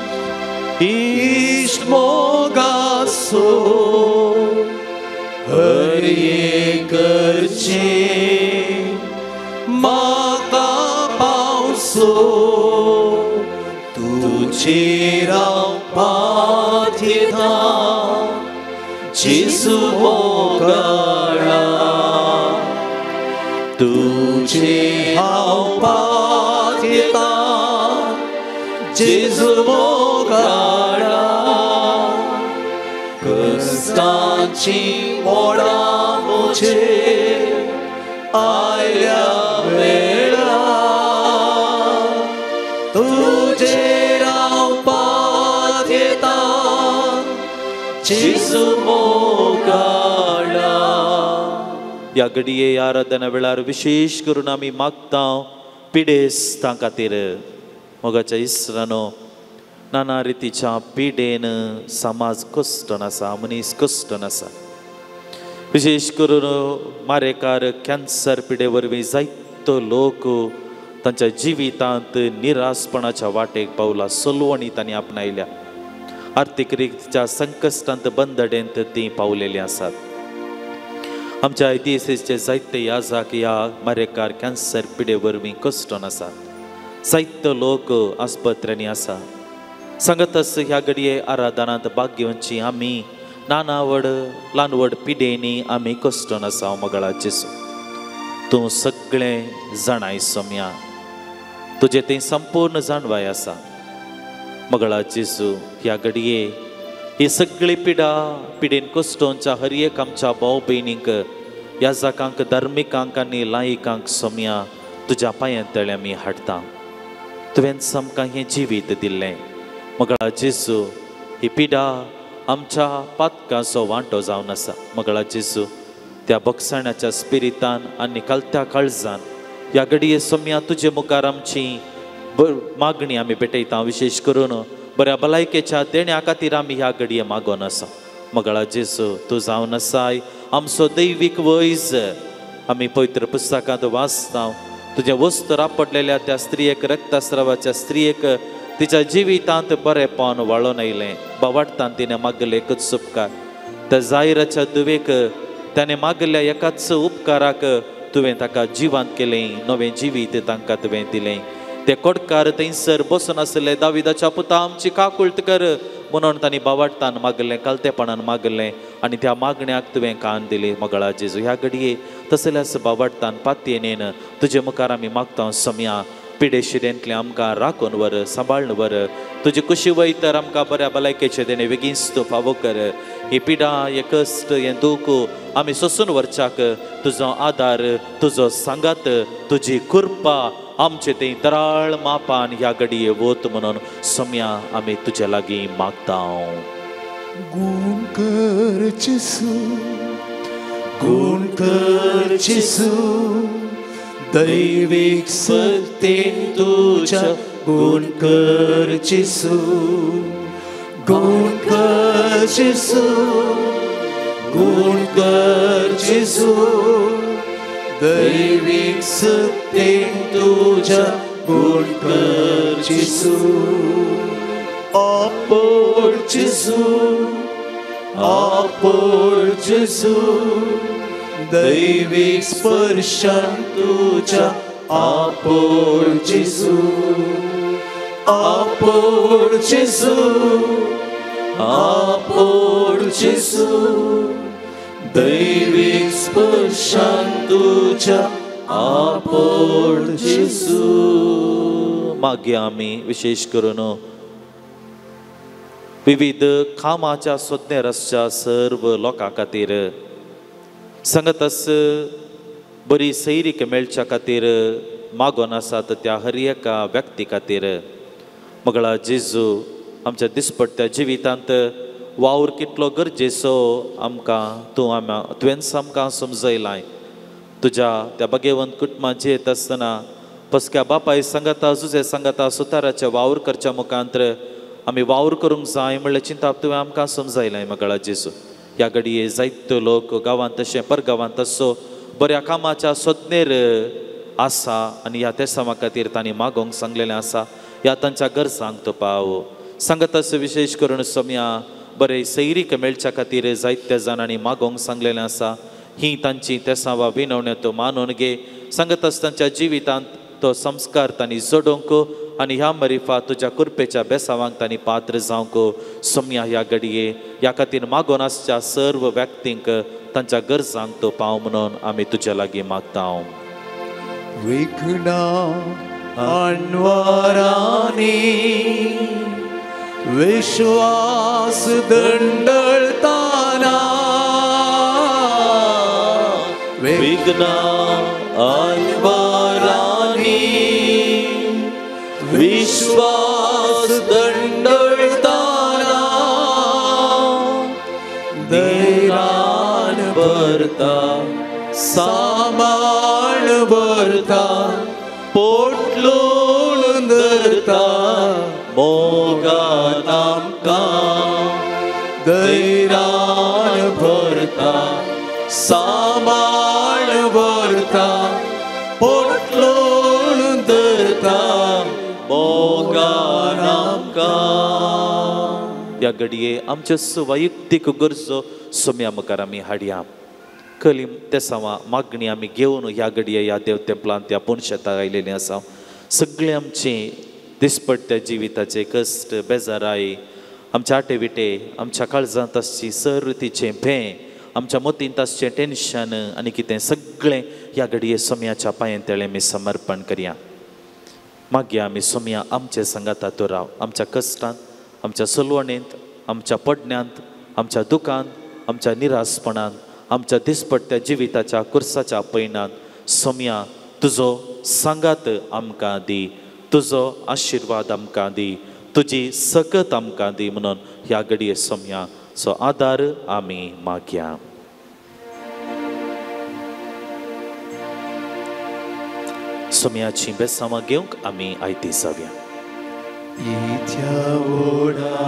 S3: इश्ट मोगाचो, हर एक गरजेक म्हाका पावसो, तुजेर हांव पातयेता जेजू मोगाळा, तुजेर हांव पातयेता जेजू मोगाळा, कश्टांची मोडां म्हजेर आयल्या वेळा, तुजेर हांव पातयेता जेजू मोगाळा.
S2: ह्या घडये ह्या आराधना वेळार विशेश करून आमी मागता पिडेस्तां खातीर. मोगाच्या इस्रानो, नाना रितीच्या पिडेन समाज कश्टन आसा, मनीस कश्टन आसा. विशेष करून मारेकार कॅन्सर पिडे वरवीं जायतो लोक तांच्या जिवितांत निरासपणाच्या वाटेक पावला, सलवणी तांणी आपणायल्या, आर्थीक रितीच्या संकश्टांत बंदडेंत तीं पावलेलीं आसात. आमच्या आयडीएसएसचे जायते याजाक ह्या मारेकार कॅन्सर पिडे वरवीं कश्टन आसात. जायतो लोक आस्पत्र्यांनी आसा. सांगतच ह्या घडये आराधनांत भाग घेवची आमी नाना व्हड ल्हान व्हड पिडेनी आमी कश्टन आसा. मगळा जेजू, तूं सगळें जाणाय सोम्या, तुजें तें संपूर्ण जाणवाय आसा. मगळा जेजू, ह्या घडये ही सगळी पिडा पिडेन कश्टोंच्या हर एक आमच्या भाव भयणींक, याजाकांक, धार्मिकांक आनी लायिकांक सोम्या तुज्या पांयां तळे आमी हाडटा. तुवें आमकां हें जिवीत दिल्लें. मगळा जेजू, ही पिडा आमच्या पातकांचो वांटो जावन आसा. मगळा जेजू, त्या बक्षाण्याच्या स्पिरितान आनी कालत्या काळजान ह्या घडये सोम्या तुजे मुखार आमची मागणी आमी भेटयता. विशेष करून बऱ्या भलायकेच्या देण्या खातीर आमी ह्या घडये मागोन आसा. मगळा जेजू, तूं जावन आसाय आमचो दैवीक वैज. आमी पवित्र पुस्तकांत वाचता, तुजें वस्त रापडलेल्या त्या स्त्रियेक, रक्तस्रावाच्या स्त्रियेक तिच्या जिवितांत बरेपण वाळोन आयलें. बावाडटान तिणें मागले एकच उपकार, त्या जायराच्या दुवेक ताणें मागल्या एकाच उपकाराक तुवें ताका जिवांत केलें, नवें जिवीत तांकां तुवें दिलें. ते कोडकार थंयसर बसून आसले, दाविदाच्या पुता आमची काकुळट कर म्हणून तांणी बावाडटान मागलें, कालतेपणान मागलें आनी त्या मागण्याक तुवें कान दिली. मगळा जेजू, ह्या घडये तसल्याच बावाडटान पातयेन तुजे मुखार आमी मागता सोम्या, पिडे शिरेंतलें आमकां राखून वर, सांबाळून वर. तुजी कुशी वय तर आमकां बऱ्या भलायकेचें देणें बेगीनच तूं फावो कर. ही पिडा, हे कश्ट, हें दूख आमी सोसून व्हरच्याक तुजो आदार, तुजो सांगात, तुजी कृपा आमचे थंय तराळ मापान ह्या घडये वत म्हणून सोम्या आमी तुजे लागीं मागता.
S3: गुण कर जेजू, गुण कर जेजू, दैवीक सत्तेन तुज्या गुण कर जेजू, गुण कर जेजू, गुण कर जेजू, दैवीक सत्तेन तुज्या गुण कर जेजू. आपोड जेजू, आपोड जेजू, दैवीक स्पर्शान तुज्या आपोड जेजू, आपोड जेजू, आपोड जेजू, दैवीक स्पर्शान तुज्या आपोड जेजू.
S2: मागीर आमी विशेष करून विविध कामाच्या सोदनेर आसच्या सर्व लोकां खातीर, सांगतच बरी सैरीक मेळच्या खातीर मागोन आसात त्या हर एका व्यक्ती खातीर. मगळा जेजू, आमच्या दिसपट्ट्या जिवितांत वावर कितलो गरजेचो आमकां तूं तुवेंच आमकां समजयलाय. तुज्या त्या भगेवंत कुटुंबांत जियेत आसतना पसक्या बापाय सांगाता, जुजे सांगाता, सुताराचे वावर करच्या मुखांतर आमी वावर करूंक जाय म्हणलें चिंताप तुवें आमकां समजयलाय. मगळा जेजू, ह्या घडये जायतो लोक गांवांत तशें परगांवांत तसो बऱ्या कामाच्या सोदनेर आसा आनी ह्या तेसांवा खातीर तांणी मागोवंक सांगलेलें आसा. ह्या तांच्या गरजांक तो पाव. सांगतच विशेष करून सोम्या बरे सैरीक मेळच्या खातीर जायत्या जाणांनी मागोवंक सांगलेलें आसा. ही तांची तेसांवा विनवण्यो तो मानून घे. सांगतच तांच्या जिवितांत तो संस्कार तांणी जोडोवंक आनी ह्या मरिफा तुज्या कृपेच्या बेसावांक तांणी पात्र जावंक सोम्या ह्या घडये ह्या खातीर मागोन आसच्या सर्व व्यक्तींक तांच्या गरजांक तो पाव म्हणून आमी तुज्या लागीं मागता.
S3: विघ्ना अनवरानी विश्वास दंडळताना,
S2: विघ्ना अनवरानी
S3: विश्वास दंडळताना, दैरान भरता, सामाण भरता, पोटलोण धरता, मोगान आमकां दैरान भरता, सांबाळ व्हरता पोटलोन धरता मोगान आमकां.
S2: ह्या घडये आमच्यो वैयक्तीक गरजो सोम्या मुखार आमी हाडया. कलीम तेसांवां मागणी आमी घेवन ह्या घडये ह्या देव तेंपलांत ह्या पुनशेताक आयलेलीं आसा. सगळे आमचे दिसपट्ट्या जिविताचे कश्ट बेजाराय, आमच्या आटे विटे, आमच्या काळजांत आसची सरतीचें भें, आमच्या मतींत आसचें टेन्शन आनी कितें सगळें ह्या घडये सोम्याच्या पांये तेळें आमी समर्पण करया. मागीर आमी सोम्या आमचे सांगाता तूं राव. आमच्या कश्टांत, आमच्या सलवणेंत, आमच्या पडण्यांत, आमच्या दुखांत, आमच्या निरासपणांत, आमच्या दिसपट्ट्या जिविताच्या कुर्साच्या पयणांत सोम्या तुजो सांगात आमकां दी, तुजो आशिर्वाद आमकां दी, तुजी सकत आमकां दी म्हणून ह्या घडये सोम्या सो आदार आमी मागया. सोम्याची बेसांवां घेवंक आमी आयती जावया.
S3: इथ्या व्हडा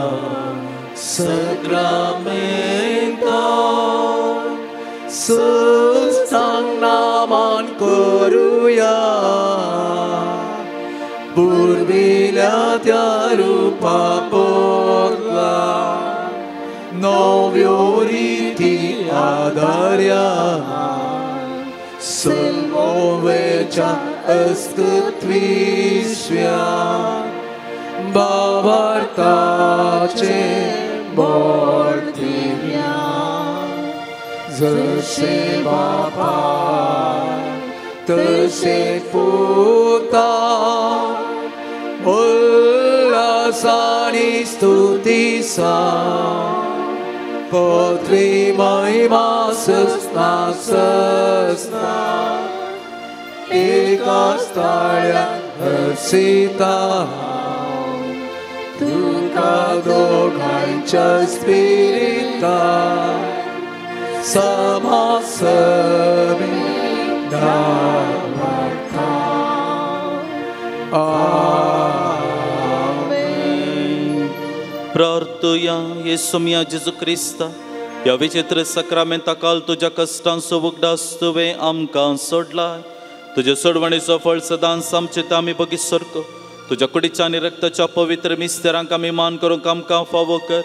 S3: सक्रामेंता सस्तांग नामान करुया, पुर्विल्या त्या रुपा बदला नव्यो रिती आदार्या, सल्वोवेच्या अस्तित्विश्व्या बाबार्थाचे बोल दिव्या. जशे बापा तशे पुता उल्हासानी स्तुती सा पृथ्वी महिमा सस्ना सस्ना एका स्थाळ्या हर्षिता तुका दोघांच्या स्पिरिता समासमी नावार्था. आमेन.
S2: प्रार्थुया. येसुमिया जेजू क्रिस्ता, ह्या विचित्र सक्रामेंता काल तुज्या कश्टांचो उगडास तुवें आमकां सोडलाय. तुजे सोडवणेचो फळ सदांच आमचे ते आमी बगीत सारको तुज्या कुडीच्या आनी रक्ताच्या पवित्र मिस्तेरांक आमी मान करूंक आमकां फावो कर,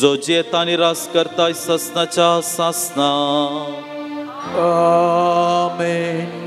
S2: जो जियेता आनी रास करता सासनाच्या सासना.
S3: आमेन.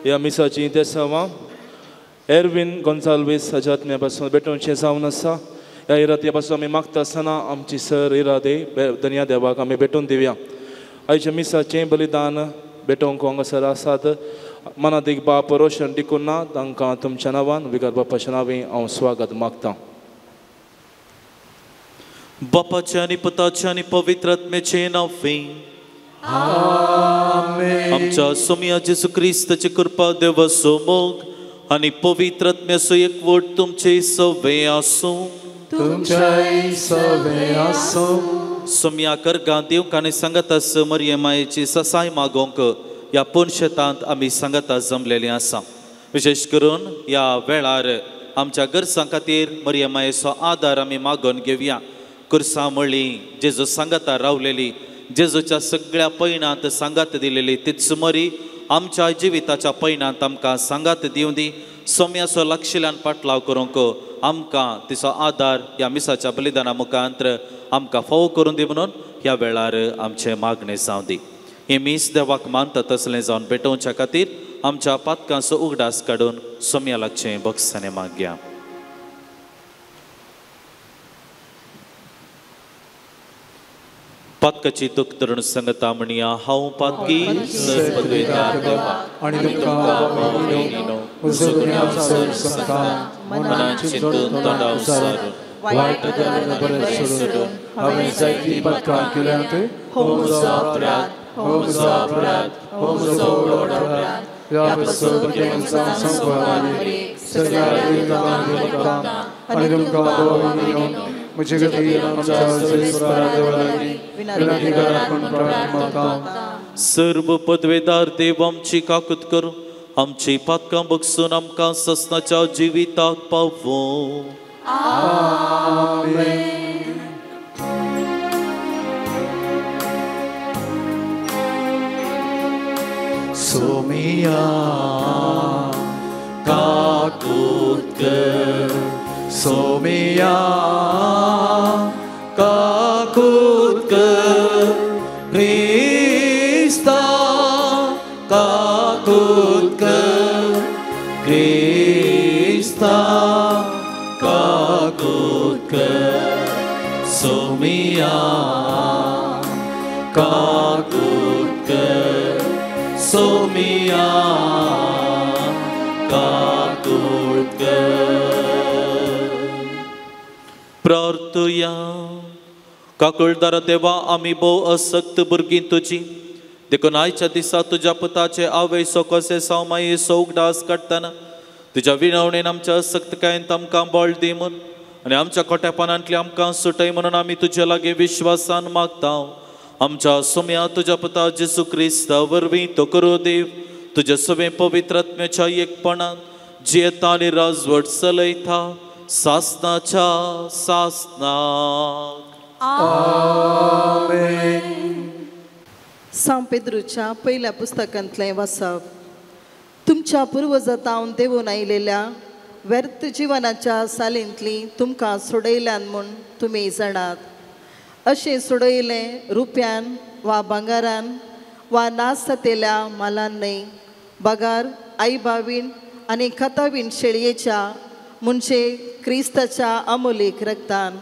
S6: ह्या मिसाची देसावां एरवीन गोन्साल्वीस हाज्या आत्म्या पासून भेटोवचें जावन आसा. ह्या इराद्या पासून आमी मागता आसतना आमची सर इरादे धनया देवाक आमी भेटोवन दिवया. आयच्या मिसाचें बलिदान भेटोवंक हांगासर आसात मनादीक बाप रोशन डिकुन्ना, तांकां तुमच्या नांवान विगर बापाच्या नांवी हांव स्वागत मागतां.
S2: बापाच्या आनी पुताच्या आनी पवित्र आत्म्याचें नांव
S3: आमेन.
S2: आमच्या सोम्या जेजू क्रिस्ताची कृपा देवाचो मोग आनी पवित्र आत्म्याचो एकवट तुमचे सवे आसूं.
S3: तुमच्याय सवे आसूं.
S2: सोम्या करगां दिवंक आनी सांगाता मरिये मायेची ससाय मागोवंक ह्या पुनशेतांत आमी सांगाता जमलेलीं आसा. विशेश करून ह्या वेळार आमच्या गरजां खातीर मरिये मायेचो आदार आमी मागोवन घेवया. कुर्सां मळी जेजू सांगाता रावलेली, जेजूच्या सगळ्या पयणांत सांगात दिलेली तीच मरी आमच्या जिविताच्या पयणांत आमकां सांगात दिवं दी. सोम्याचो लागशिल्ल्यान पाटलाव करूंक आमकां तिचो आदार ह्या मिसाच्या बलिदाना मुखांत आमकां फावो करून दी म्हणून ह्या वेळार आमचें मागणें जावं दी. हें मीस देवाक मानता तसलें जावन भेटोवच्या खातीर आमच्या पातकांचो उगडास काडून सोम्या लागचें बक्षाने मागया. पातकाची दुख धरून सांगता म्हणया, हांव पातकी
S1: आनी तुमकां
S2: चिंतून तोंडाव सारून
S1: वायट बरें सोडून हांवें जायतीं पातकां केल्यांत. हो म्हजो अपराध, हो म्हजो अपराध, हो म्हजो व्हड अपराध. ह्या पासून भुरग्यांक जावन संवसारांत सगळ्या देवतांक आनी तुमकां देवा म्हजे खातीर आमच्या सर्वेस्परा देवा लागीं विनंती करात म्हूण प्रार्थना मागता.
S2: सर्व पदवेदार देव आमची काकूत करूं, आमची पातकां बगसून आमकां ससनाच्या जिविताक पावों.
S3: आमेन.
S2: सोमिया काकूत कर,
S3: सोमिया काकूत कर, क्रिस्ता काकूत कर,
S2: क्रिस्ता काकूत कर, सोमिया काकूत कर, सोमिया काकूत कर. प्रार्थुया. काकुळदारा देवा, आमी भोव असक्त भुरगीं तुजी, देखून आयच्या दिसा तुज्या पुताचे आवयचो कशें साव मायेचो उगडास काडटना तुज्या विनवणेन आमच्या असक्तकायेन आमकां बळ दी म्हूण आनी आमच्या खोट्यापणांतली आमकां सुटय म्हणून आमी तुज्या लागीं विश्वासान मागता. आमच्या सोम्या तुज्या पुता जेजू क्रिस्ता वरवीं तो करूं देव तुज्या सगळें पवित्र आत्म्याच्या एकपणान जियेता आनी राजवट चलयता सासनाच्या सासनाक.
S3: आमेन.
S5: सांव पेद्रूच्या पयल्या पुस्तकांतलें वाचप. तुमच्या पुर्वजातावन देवून आयिल्ल्या व्यर्थ जिवनाच्या सालींतली तुमकां सोडयल्यान म्हूण तुमी जाणात. अशें सोडयलें रुप्यान वा भांगारान वा नास जातेल्या मालान न्हय, बगार आई बावीन आनी खतावीन शेळयेच्या म्हणजे क्रिस्ताच्या अमोलीक रक्तान.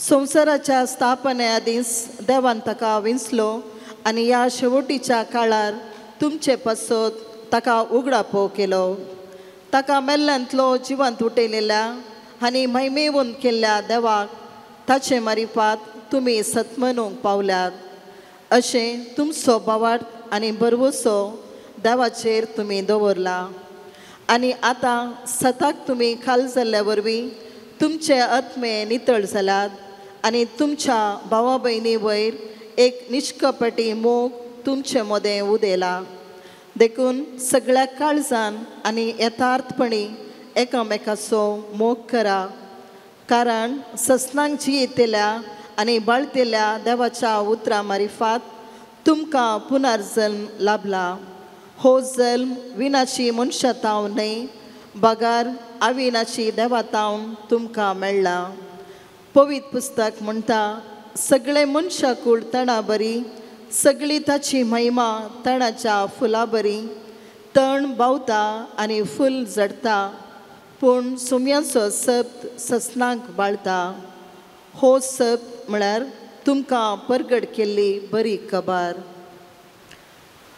S5: संवसाराच्या स्थापने आदींच देवान ताका विंचलो आनी ह्या शेवटीच्या काळार तुमचे पासत ताका उगडापो केलो. ताका मेल्ल्यांतलो जिवंत उठयलेल्या आनी महिमेवन केल्ल्या देवाक ताचे मारिफात तुमी सतमनूंक पावल्यात. अशें तुमचो भावार्थ आनी भरवसो देवाचेर तुमी दवरला आनी आतां सताक तुमी खाल जाल्ल्या वरवीं तुमचे आत्मे नितळ जाल्यात आनी तुमच्या भावा भयणी वयर एक निश्कपटी मोग तुमचे मदें उदेला. देखून सगळ्या काळजान आनी यथार्थपणी एकामेकाचो मोग करा, कारण ससनांक जियेतल्या आनी बाळतेल्या देवाच्या उतरां मारिफात तुमकां पुनर्जल्म लाभला. हो जल्म विनाची मनशां तावन न्हय, बगार अविनाशी देवा तावन तुमकां मेळ्ळा. पवित्र पुस्तक म्हणटा, सगळे मनशाकूळ तणा बरी, सगळी ताची महिमा तणाच्या फुलां बरी. तण बावता आनी फूल जडता, पूण सोम्याचो सप्त ससनाक बाळता. हो सप्त म्हळ्यार तुमकां परगट केल्ली बरी खबर.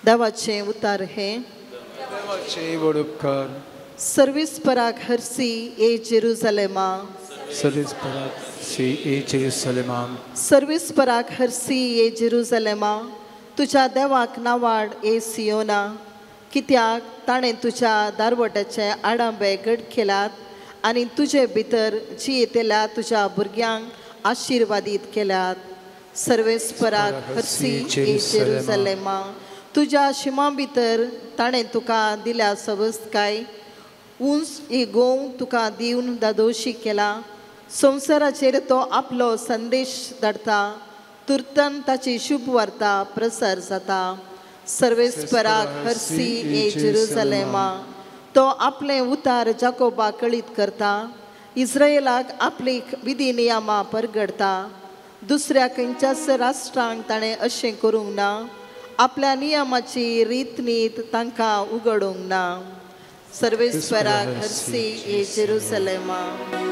S5: देवाचें उतार हें.
S1: देवाचे व्हड उपकार.
S5: सर्वीस पराक हरसी ए जेरुजलेमा.
S1: सर्वीस पराक सी ए जेरुसलेमा.
S5: सर्वीस पराक हरसी ए जेरुजलेमा. तुज्या देवाक नावाड ए सियोना, कित्याक ताणें तुज्या दारवट्याचे आडांबे घट केल्यात आनी तुजे भितर जियेतल्या तुज्या भुरग्यांक आशिर्वादीत केल्यात. सर्वेस्पराक हरसी ए जेरुजलेमा. तुज्या शिमा भितर ताणें तुका दिल्या सवस्तकाय, उंच ही गोंव तुका दिवन दादोशी केला. संवसाराचेर तो आपलो संदेश धाडटा, तुर्तन ताची शुभ वार्ता प्रसार जाता. सर्वेस्पराक हरसी ए जेरुजलेमा. तो आपलें उतार जाकोबा कळीत करता, इस्रायलाक आपली विधी नियमां परगडता. दुसऱ्या खंयच्याच राष्ट्रांक ताणें अशें करूंक ना, आपल्या नियमाची रीतनीत तांकां उगडूंक ना. सर्वेस्पराक हरसी ए जेरुसलेमा.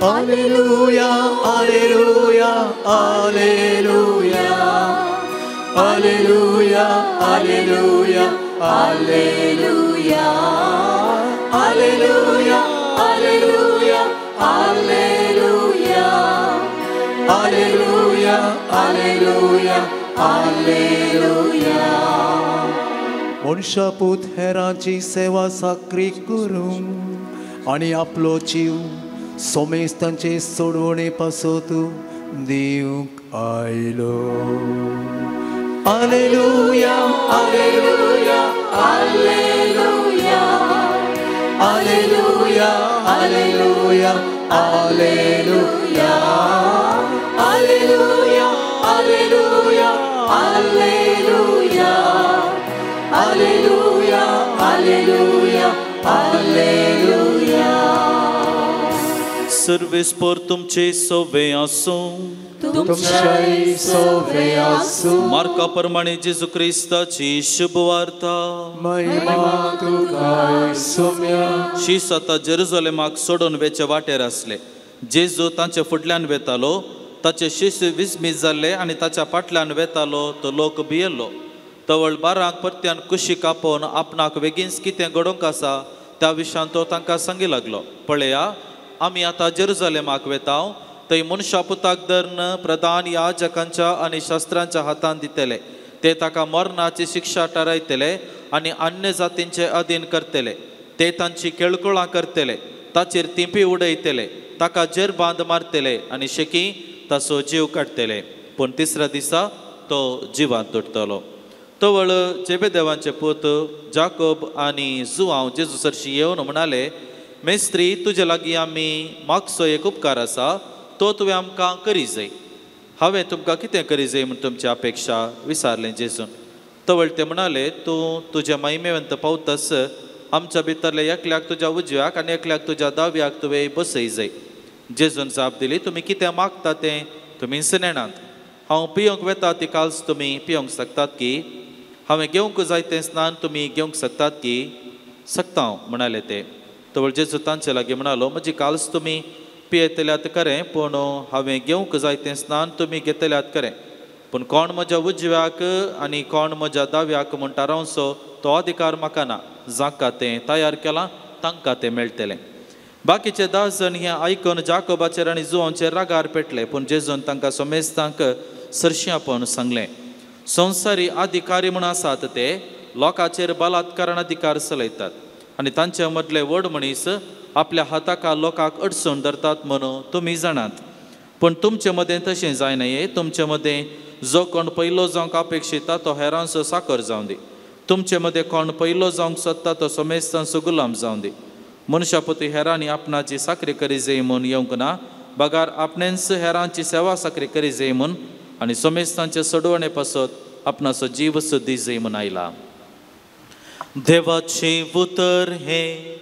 S3: Alleluia, alleluia, alleluia. Alleluia, alleluia, alleluia. Alleluia, alleluia, alleluia. Alleluia, alleluia, alleluia.
S7: मनशापूत हेरांची सेवा साकरी करूंक आनी आपलो जीव सोमेस्तांचे सोडवणे पासत दिवंक आयलो.
S3: Alleluia, alleluia, alleluia. Alleluia, alleluia, alleluia. Alleluia, alleluia, alleluia. Alleluia, alleluia, alleluia.
S2: सर्वेस्पर तुमचे सोवे आसूं.
S3: तुमच्याय सोवे आसूं.
S2: मार्का प्रमाणे जेजू क्रिस्ताची शुभ वार्ता.
S1: महिमा तुका सोम्या.
S2: शीस आतां जेरुजलेमाक सोडून वेचे वाटेर आसले. जेजू तांचे फुडल्यान वेतालो, ताचे शिश्य विस्मीत जाल्ले आनी ताच्या फाटल्यान वेतालो तो लोक भियेल्लो. तवळ बारांक परत्यान कुशीक आपोवन आपणाक बेगीनच कितें घडोवंक आसा त्या विशयान तो तांकां सांगी लागलो. पळया, आमी आतां जेरुजलेमाक वेता, थंय मनशा पुताक धरून प्रधान याजकांच्या आनी शास्त्रांच्या हातान दितले. ते ताका मरणाची शिक्षा थारायतले आनी अन्य जातींचे अधीन करतले. ते तांची केळकुळां करतले, ताचेर तिंपी उडयतले, ताका जेर बांद मारतले आनी शेकी ताचो जीव काडटले. पूण तिसऱ्या दिसा तो जिवांत उरतलो. तवळ जेबेदेवांचे पूत जाकोब आनी जुआंव जेजू सरशी येवन म्हणाले, मेस्त्री, तुजे लागीं आमी मागचो एक उपकार आसा, तो तुवें आमकां करी जाय. हांवें तुमकां कितें करी जाय म्हूण तुमची अपेक्षा विचारलें जेजून. तवळ ते म्हणाले, तूं तुज्या महिमेवंत पावतस आमच्या भितरल्या एकल्याक तुज्या उजव्याक आनी एकल्याक तुज्या दाव्याक तुवें बसय जाय. जेजून जाप दिली, तुमी कितें मागता तें तुमीच नेणात. हांव पिवंक वेता ती काल्स तुमी पिवंक शकतात की? हांवें घेवंक जाय तें स्नान तुमी घेवंक शकतात की? शकता हांव, म्हणाले ते. तवळ जेजू तांचे लागीं म्हणालो, म्हजी काल्स तुमी पियेतल्यात खरें, पूण हांवें घेवंक जाय तें स्नान तुमी घेतल्यात खरें. पूण कोण म्हज्या उजव्याक आनी कोण म्हज्या दाव्याक म्हूण थारावचो तो अधिकार म्हाका ना. जांकां तें तयार केलां तांकां तें मेळटलें. बाकीचे 10 जण हें आयकून जाकोबाचेर आनी जुवांचेर रागार पेटले. पूण जेजून तांकां समेस्तांक सरशी आपोवन सांगलें, संवसारी अधिकारी म्हूण आसात ते लोकांचेर बलात्कारान अधिकार चलयतात आनी तांचे मदले व्हड मनीस आपल्या हाताका लोकांक अडचण धरतात म्हणून तुमी जाणात. पूण तुमचे मदें तशें जायना. तुमचे मदें जो कोण पयलो जावंक अपेक्षिता तो हेरांचो साकर जावं दी. तुमचे मदें कोण पयलो जावंक सोदता तो समेस्तांचो गुलाम जावं दी. मनशापती हेरांनी आपणाची साकरी करी जाय म्हूण येवंक ना, बगार आपणेंच हेरांची सेवा साकरी करी जाय म्हूण आनी समेस्तांचे सोडवणे पासत आपणाचो जीव सुद्दी जाय म्हूण आयला. देवाचें उतर हें.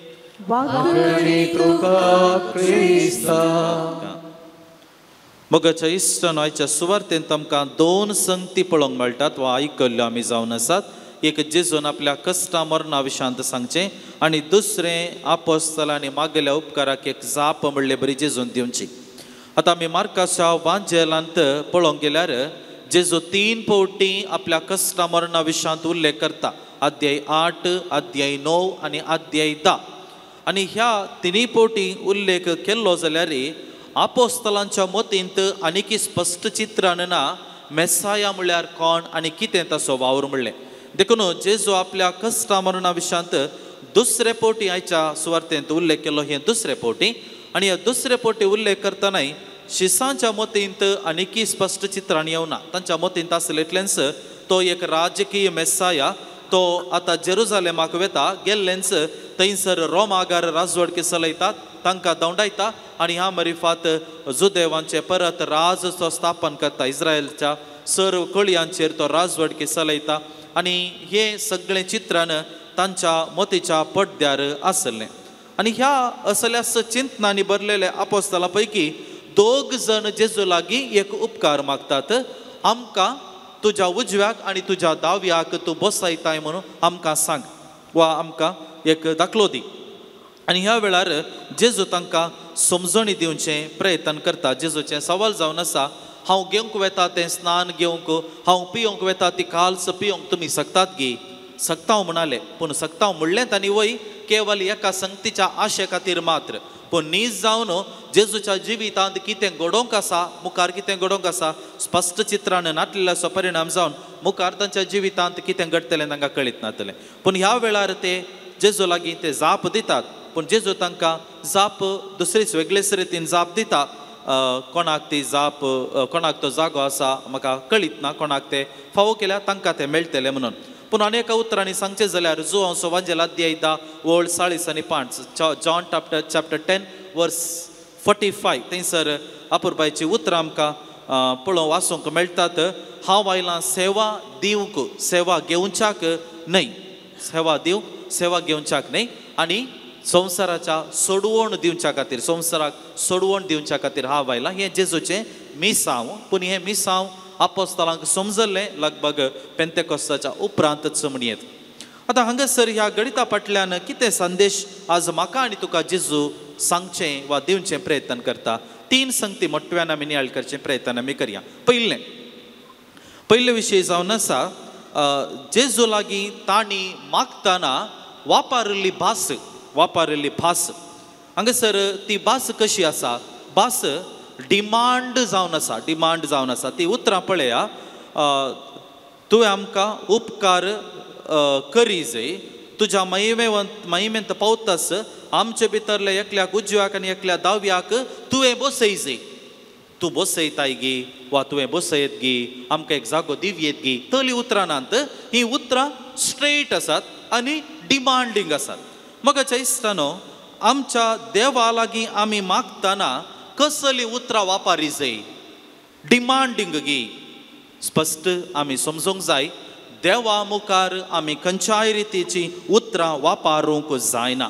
S2: मोगाच्या इश्टान आयच्या सुवार्तेंत आमकां 2 संगती पळोवंक मेळटात वा आयकल्ल्यो आमी जावन आसात. एक जेजून आपल्या कश्टा मरणा विशांत सांगचें आनी दुसरें आपोस्तलांनी मागल्या उपकाराक एक जाप म्हणले बरी जेजून दिवची. आतां आमी मार्काच्या वांजेलांत पळोवंक गेल्यार जेजू 3 फावटी आपल्या कश्टा मरणा विशांत उल्लेख करता. अध्याय 8, अध्याय 9 आनी अध्याय 10. आनी ह्या 3 फावटी उल्लेख केल्लो जाल्यार आपोस्तलांच्या मतींत आनीक स्पश्ट चित्रान ना मेसाया म्हळ्यार कोण आनी कितें ताचो वावर म्हणलें. देखून जेजू आपल्या कश्टा मरणा विशांत दुसरे फावटी आयच्या सुवार्तेंत उल्लेख केलो. हें दुसरे फावटी आनी ह्या दुसरे फावटी उल्लेख करतनाय शिसांच्या मतींत आनीक स्पश्ट चित्रान येवना. तांच्या मतींत आसलें इतलेंच तो एक राजकीय मेसाया, तो आतां जेरुजालेमाक वेता गेल्लेंच थंयसर रोमागार राजवडकी चलयतात, तांकां धांवडायता आनी ह्या मरिफात जुदेवांचे परत राज तो स्थापन करता. इस्रायलच्या सर्व कळयांचेर तो राजवडकी चलयता आनी हें सगळें चित्रान तांच्या मतीच्या पडद्यार आसलें. आनी ह्या असल्याच चिंतनांनी भरलेल्या आपोस्तला पैकी 2 जण जेजू लागीं एक उपकार मागतात, आमकां तुज्या उजव्याक आनी तुज्या दाव्याक तूं बसयताय म्हणून आमकां सांग वा आमकां एक दाखलो दी. आनी ह्या वेळार जेजू तांकां समजणी दिवचें प्रयत्न करता. जेजूचें सवाल जावन आसा, हांव घेवंक वेता तें स्नान घेवंक, हांव पिवंक वेता ती काल्स पिवंक तुमी शकतात गी? सकतांव म्हणाले, पूण सकतांव म्हणलें तांणी वय केवल एका संगतीच्या आशे खातीर मात्र. पूण नीज जावन जेजूच्या जिवितांत कितें घडोवंक आसा, मुखार कितें घडोवंक आसा स्पश्ट चित्रान नाटलेल्याचो परिणाम जावन मुखार तांच्या जिवितांत कितें घडटलें तांकां कळीत नातलें. पूण ह्या वेळार ते जेजू लागीं ते जाप दितात. पूण जेजू तांकां जाप दुसरीच वेगळेच रितीन जाप दिता. कोणाक ती जाप, कोणाक तो जागो आसा म्हाका कळीत ना, कोणाक ते फावो केल्या तांकां ते मेळटले म्हणून. पूण आनी एका उतरांनी सांगचें जाल्यार जुवांव सोवांजेल अध्याय 10 वळ 40 आनी 5, जॉन चॅप्टर 10 वर्स 45 थंयसर अपुरबायची उतरां आमकां पळोवंक वाचूंक मेळटात. हांव आयलां सेवा दिवंक, सेवा घेवच्याक न्हय, सेवा दिवंक सेवा घेवच्याक न्हय, आनी संवसाराच्या सोडवण दिवच्या खातीर, संवसाराक सोडवण दिवच्या खातीर हांव आयलां. हें जेजूचें मिसांव. पूण हें मिसांव आपोस्तलांक समजल्लें लगभग पेंतेकोस्ताच्या उपरांतच म्हणयेत. आतां हांगासर ह्या गणिता फाटल्यान कितें संदेश आज म्हाका आनी तुका जेजू सांगचें वा दिवचें प्रयत्न करता? 3 संगती मोटव्यान आमी नियाळ करचें प्रयत्न आमी करया. पयलें विशय जावन आसा जेजू लागीं तांणी मागतना वापरिल्ली भास, वापरिल्ली भास. हांगासर ती भास कशी आसा? भास डिमांड जावन आसा, डिमांड जावन आसा. ती उतरां पळया, तुवें आमकां उपकार करी जाय, तुज्या महिमेंत पावतास आमचे भितरले एकल्याक उजव्याक आनी एकल्या दाव्याक तुवें बसय जाय. तूं बसयताय गी वा तुवें बसयत गी, आमकां एक जागो दिवयेत गी, तली उतरां नात. हीं उतरां स्ट्रेट आसात आनी डिमांडींग आसात. मगाच्या इश्टानो, आमच्या देवा लागीं आमी मागतना कसली उतरां वापरी जाय? डिमांडींग गी. स्पश्ट आमी समजूंक जाय, देवा मुखार आमी खंयच्याय रितीची उतरां वापरूंक जायना.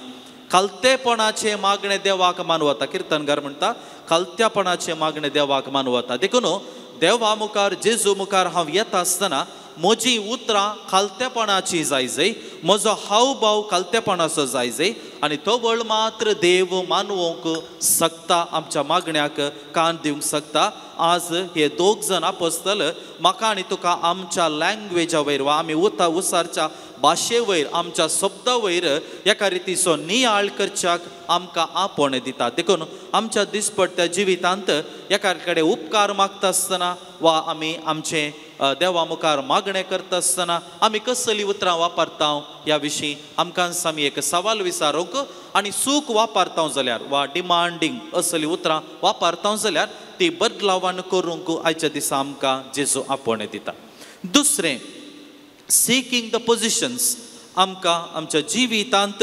S2: खालतेपणाचें मागणें देवाक मानवता. किर्तनकार म्हणटा खालत्यापणाचें मागणें देवाक मानवता. देखून देवा मुखार, जेजू मुखार हांव येता आसतना म्हजी उतरां खालतेपणाची जाय जाय, म्हजो हावभाव खालतेपणाचो जाय जाय, आनी तवळ मात्र देव मानवंक शकता, आमच्या मागण्याक कान दिवंक शकता. आज हे 2 जण आपोस्तल म्हाका आनी तुका आमच्या लँग्वेजा वयर वा आमी उसारच्या भाशे वयर, आमच्या शब्दा वयर एका रितीचो नियाळ करच्याक आमकां आपोवणें दिता. देखून आमच्या दिसपट्ट्या जिवितांत एका कडेन उपकार मागता आसतना वा आमी आमचें देवा मुखार मागणें करता आसतना आमी कसली उतरां वापरता ह्या विशीं आमकां आमी एक सवाल विचारूंक आनी चूक वापरता जाल्यार वा डिमांडींग असली उतरां वापरता जाल्यार ती बदलावान करूंक आयच्या दिसा आमकां जेजू आपोवणें दिता. दुसरें, सिकींग the positions. आमकां आमच्या जिवितांत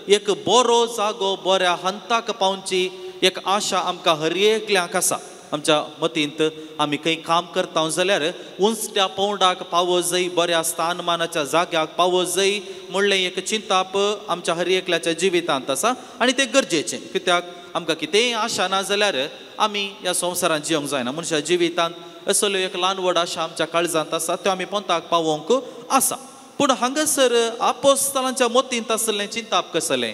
S2: एक बरो जागो, बऱ्या हंताक पावची एक आशा आमकां हर एकल्याक आसा. आमच्या मतींत आमी खंय काम करता जाल्यार उंचट्या पौंडाक पावो जाय, बऱ्या स्थानमानाच्या जाग्याक पावो जाय म्हणलें एक चिंताप आमच्या हर एकल्याच्या जिवितांत आसा आनी तें गरजेचें. कित्याक आमकां कितेंय आशा ना जाल्यार आमी ह्या संवसारांत जिवंक जायना. मनशा जिवितांत असल्यो एक ल्हान व्हड आशा आमच्या काळजांत आसा, त्यो आमी पोंताक पावोवंक आसा. पूण हांगासर आपोस्तलांच्या मतींत आसलें चिंताप कसलें?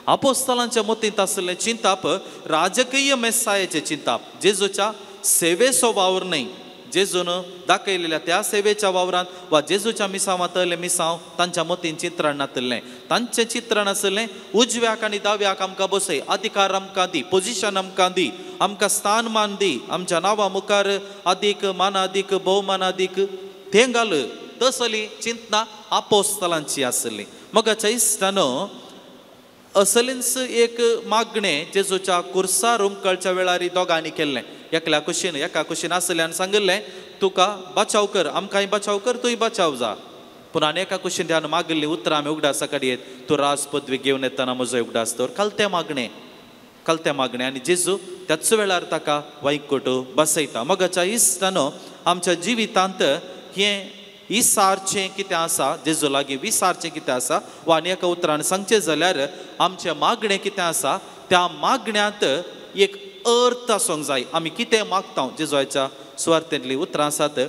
S2: आपोस्तलांच्या मतींत आसलें चिंताप राजकीय मेसायेचें चिंताप, जेजूच्या सेवेचो वावर न्हय. जेजून दाखयलेल्या त्या सेवेच्या वावरांत वा जेजूच्या मिसांवांतलें मिसांव तांच्या मतीन चित्रण नातिल्लें. तांचें चित्रण आसलें उजव्याक आनी दाव्याक आमकां बसय, अधिकार आमकां दी, पोजिशन आमकां दी, आमकां स्थान मान दी, आमच्या नांवा मुखार आदीक मानादीक भोवमानादीक तें घाल. तसली चिंतना आपोस्तलांची आसली. मगाच्या इश्टानो, असलींच एक मागणें जेजूच्या कुर्सार उमकळच्या वेळार दोगांनी केल्लें. एकल्या कुशीन एका कुशीन आसल्यान सांगिल्लें तुका बचाव कर, आमकांय बचाव कर, तूंय बचाव जा. पूण आनी एका कुशीन ध्यान मागिल्लीं उतरां आमी उगडासा काडयेत, तूं राज पदवी घेवन येतना म्हजो उगडास दवर. कलतें मागणें, कलतें मागणें. आनी जेजू त्याच वेळार ताका वायकूट बसयता. मगाच्या इश्टानो, आमच्या जिवितांत हें विसारचें कितें आसा, जेजू लागीं विसारचें कितें आसा, वा आनी एका उतरान सांगचें जाल्यार आमचें मागणें कितें आसा त्या मागण्यांत एक अर्थ आसूंक जाय. आमी कितें मागता, जेजूच्या सुवार्थेंतलीं उतरां आसात,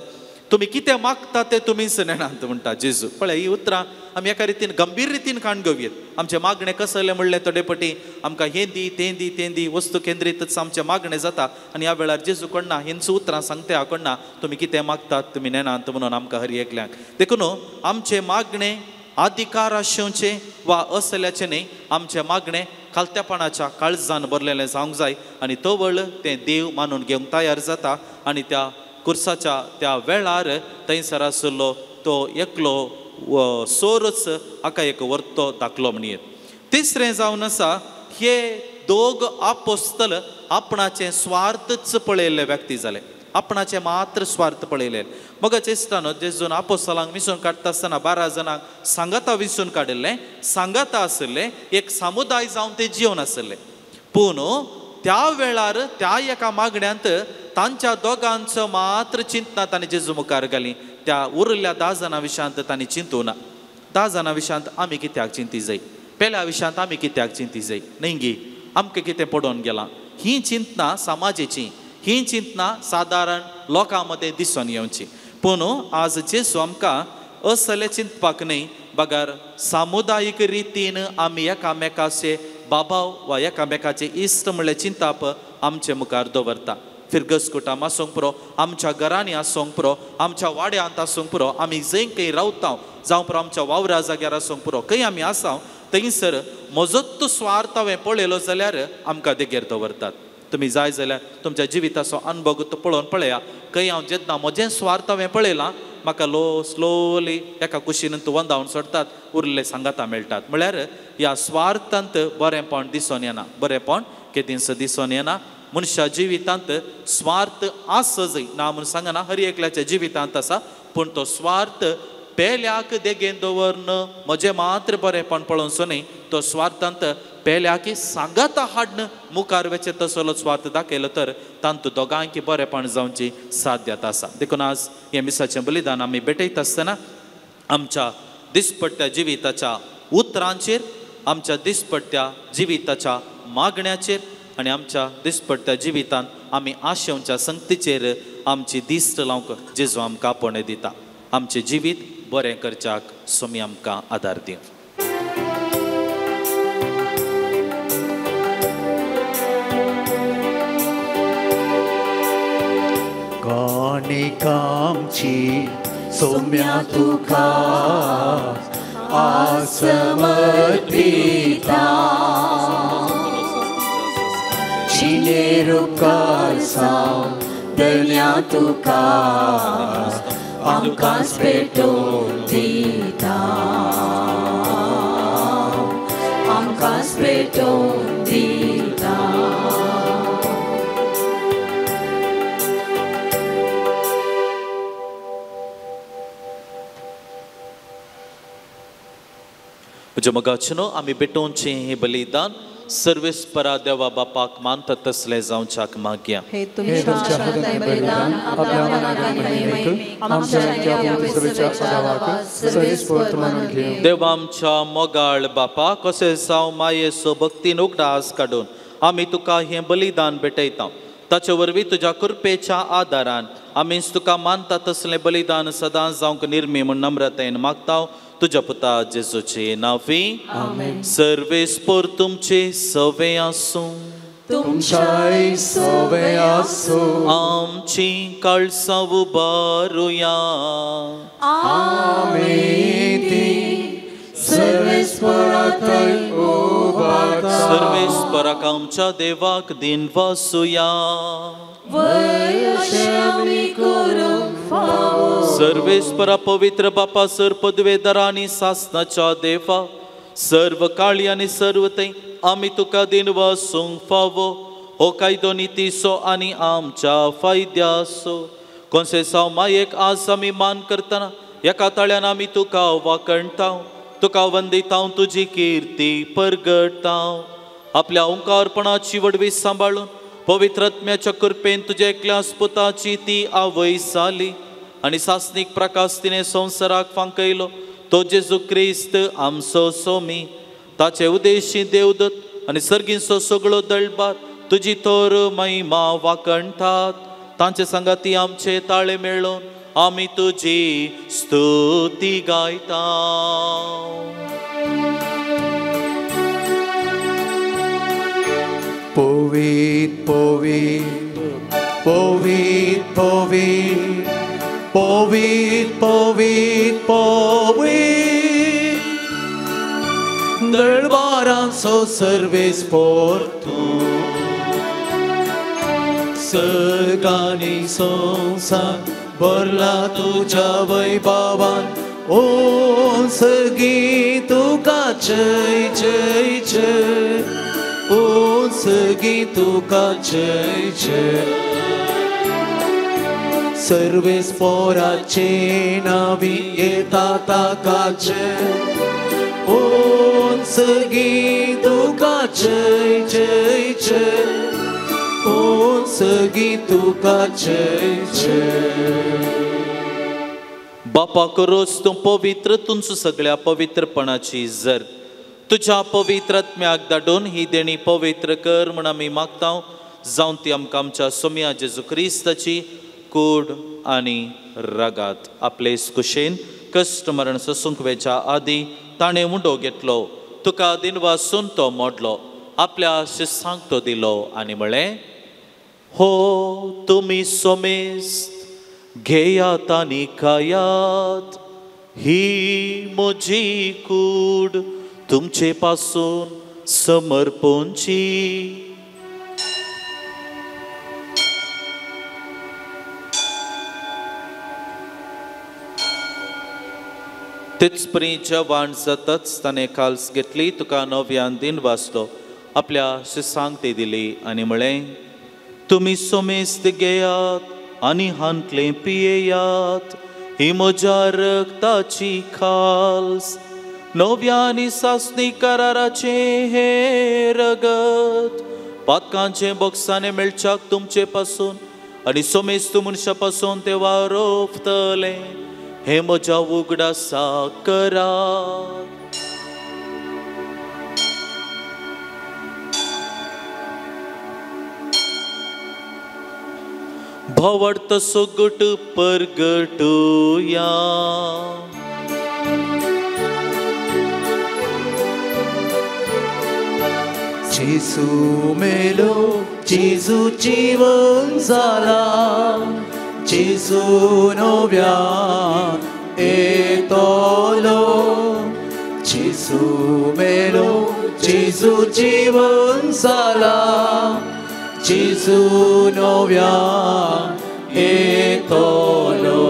S2: तुमी कितें मागता तें तुमीच नेणात म्हणटा जेजू. पळय ही उतरां आमी एका रितीन गंभीर रितीन काण घेवयेत. आमचें मागणें कसलें म्हणलें थोडे पटी आमकां हें दी तें दी तें दी, वस्तू केंद्रीतच आमचें मागणें जाता. आनी ह्या वेळार जेजू कोणना हेंच उतरां सांगता कोणना तुमी कितें मागतात तुमी नेणात म्हणून आमकां हर एकल्यांक. देखून आमचें मागणें अधिकार आशेवचें वा असल्याचें न्हय, आमचें मागणें खालत्यापणाच्या काळजान भरलेलें जावंक जाय. आनी तवळ तें देव मानून घेवंक तयार जाता. आनी त्या कुर्साच्या त्या वेळार थंयसर आशिल्लो तो एकलो सोरच हाका एक वर्तो दाखलो म्हणयेत. तिसरें जावन आसा, हे दोग आपोस्तल आपणाचें स्वार्थच पळयल्ले व्यक्ती जाले, आपणाचें मात्र स्वार्थ पळयले. मगाचे इश्टानो, जेजून आपोस्तलांक विसून काडटा आसतना 12 जाणांक सांगाता विसून काडिल्लें, सांगाता आशिल्लें, एक समुदाय जावन ते जिवन आशिल्ले. पूण त्या वेळार त्या एका मागण्यांत तांच्या दोगांचो मात्र चिंतना तांणी जेजू मुखार घाली. त्या उरिल्ल्या 10 जाणां विशयांत तांणी चिंतूं ना. 10 जाणां विशयांत आमी कित्याक चिंती जाय, पेल्या विशयांत आमी कित्याक चिंती जाय, न्हय गी आमकां कितें पडोवन गेलां. ही चिंतना समाजेची, ही चिंतना सादारण लोकां मदें दिसून येवची. पूण आज जेजू आमकां असलें चिंतपाक न्हय, बगर सामुदायीक रितीन आमी एकामेकाचे बाबाव वा एकामेकाचे इश्ट म्हणलें चिंताप आमचे मुखार दवरता. फिरगसकुटाम आसूंक पुरो, आमच्या घरांनी आसूंक पुरो, आमच्या वाड्यांत आसूंक पुरो, आमी जंय खंय रावता जावं पुरो, आमच्या वावरा जाग्यार आसूंक पुरो, खंय आमी आसा थंयसर म्हजोच स्वार्थ हांवें पळयलो जाल्यार आमकां देगेर दवरतात. तुमी जाय जाल्यार तुमच्या जिविताचो अनुभव पळोवन पळया, खंय हांव जेन्ना म्हजें स्वार्थ हांवें पळयलां म्हाका लो स्लोली एका कुशीन वंदावन सोडटात, उरिल्ले सांगाता मेळटात. म्हळ्यार ह्या स्वार्थांत बरेंपण दिसून येना, बरेंपण केदींच दिसून येना. मनशा जिवितांत स्वार्थ आसा जय ना म्हूण सांगना, हर एकल्याच्या जिवितांत आसा, पूण तो स्वार्थ पेल्याक देगेन दवरन म्हजें मात्र बरेंपण पळोवचो न्हय, तो स्वार्थांत पेल्याक सांगाता हाडन मुखार वचें तसलो स्वार्थ दाखयलो तर तांतू दोगांकी बरेंपण जावची साध्यता आसा. देखून आज हें मिसाचें बलिदान आमी भेटयता आसतना आमच्या दिसपट्ट्या जिविताच्या उतरांचेर, आमच्या दिसपट्ट्या जिविताच्या मागण्याचेर आनी आमच्या दिसपट्ट्या जिवितांत आमी आशेवच्या संगतीचेर आमची दिश्ट लावंक जेजू आमकां आपोवणें दिता. आमचें जिवीत बरें करच्याक स्वामी आमकां आदार दिवं.
S7: काणिकामची सोम्या तुका आसमर्पिता, जिणेरुकार साव धन्या तुका आमकांच पेटोवन दिता, आमकांच पेटोवन दिता.
S2: म्हज्या मोगाचेनो, आमी भेटोवचें हें बलिदान सर्वेस्परा देवा बापाक मानता तसलें जावच्याक मागया.
S5: हे तुमच्या हातांतलें बलिदान आपल्या मनाक आनी महिमेक आमच्या आनी पवित्र सदावाक सर्वेस्पर मानून घेवं.
S2: देवा आमच्या मोगाळ बापा, कशें जावं मायेचो भक्तीन उगडास काडून आमी तुका हें बलिदान भेटयता. ताचे वरवीं तुज्या कृपेच्या आदारान आमीच तुका मानता तसलें बलिदान सदांच जावंक निर्मी म्हूण नम्रतायेन मागता. तुज्या पुता जेजूचे नांवी आमेन. सर्वेस्पोर तुमचे सवे आसूं.
S1: तुमच्याय सवे आसूं.
S2: आमची काळसां उबारुया.
S1: आमी ती सर्वेस्पोरा थंय उबारता.
S2: सर्वेस्पोराक आमच्या देवाक दिन वासुया. सर्वेस्परा पवित्र बापा सर पदवेदारा आनी सासनाच्या देवा सर्व काळी आनी सर्व थंय आमी तुका दिन वासूंक फावो. हो कायदो नितीचो आनी आमच्या फायद्याचो. कोन्सेसांव मायेक आज आमी मान करतना एका ताळ्यान आमी तुका वाकणटा, तुका वंदिता, तुजी किर्ती परगटा. आपल्या ओंकारपणाची वडवी सांबाळून पवित्र आत्म्याच्या कृपेन तुज्या एकल्या पुताची ती आवय जाली आनी सासनीक प्रकाश तिणें संवसाराक फांकयलो तो जेजू क्रिस्त आमचो सोमी. ताचे उदेशी देवदूत आनी सर्गींचो सगळो दळबार तुजी थोर महिमा वाकणटात. तांचे सांगाती आमचे ताळे मेळोवन आमी तुजी स्तुती गायता.
S1: पवित पवित पवित पवित पवित पवित पवित दळबारांचो सर्वेस्पोर तूं. सर्ग आनी संवसार भरला तुज्या वैभवान. ओ सर्गी तुका जय जय जय. ओ सर्गी तुका जय जय. सर्वेस्पोराचे नावी येता ताका जय. ओ सर्गी तुका जय जय जय. ओ सर्गी तुका जय जय.
S2: बापा करोच तूं पवित्र तुमचो सगळ्या पवित्रपणाची जर तुज्या पवित्र आत्म्याक धाडून ही देणी पवित्र कर म्हूण आमी मागता. जावन ती आमकां आमच्या सोम्या जेजू क्रिस्ताची कूड आनी रगात. आपले कुशेन कश्ट मरण सोसूंक वेच्या आदी ताणें उंडो घेतलो, तुका दिनवासून तो मोडलो, आपल्या शिसांक तो दिलो आनी म्हळें, हो तुमी सोमेस्त घेयात आनी खायात, ही म्हजी कूड तुमचे पासून समर्पणची. तेच परी जेवण जातच ताणें काल्स घेतली, तुका नव्यान दिन वाचलो, आपल्या शिसांक ती दिली आनी म्हळें, तुमी सोमेस्त घेयात आनी हांतलें पियेयात, ही म्हज्या रक्ताची खाल्स नव्या आनी सासणी कराराचें हें रगत. पातकांचें बोक्साने मेळच्याक तुमचे पासून आनी सोमेस्त मनशा पासून ते वारोवतलें. हें म्हज्या उगडासाक करात. भावार्थ सोगट परगटुया.
S1: जेजू मेलो, जेजू जीवन जाला, जेजू नव्यान येतलो. जेजू मेलो, जेजू जीवन जाला, जेजू नव्यान येतलो.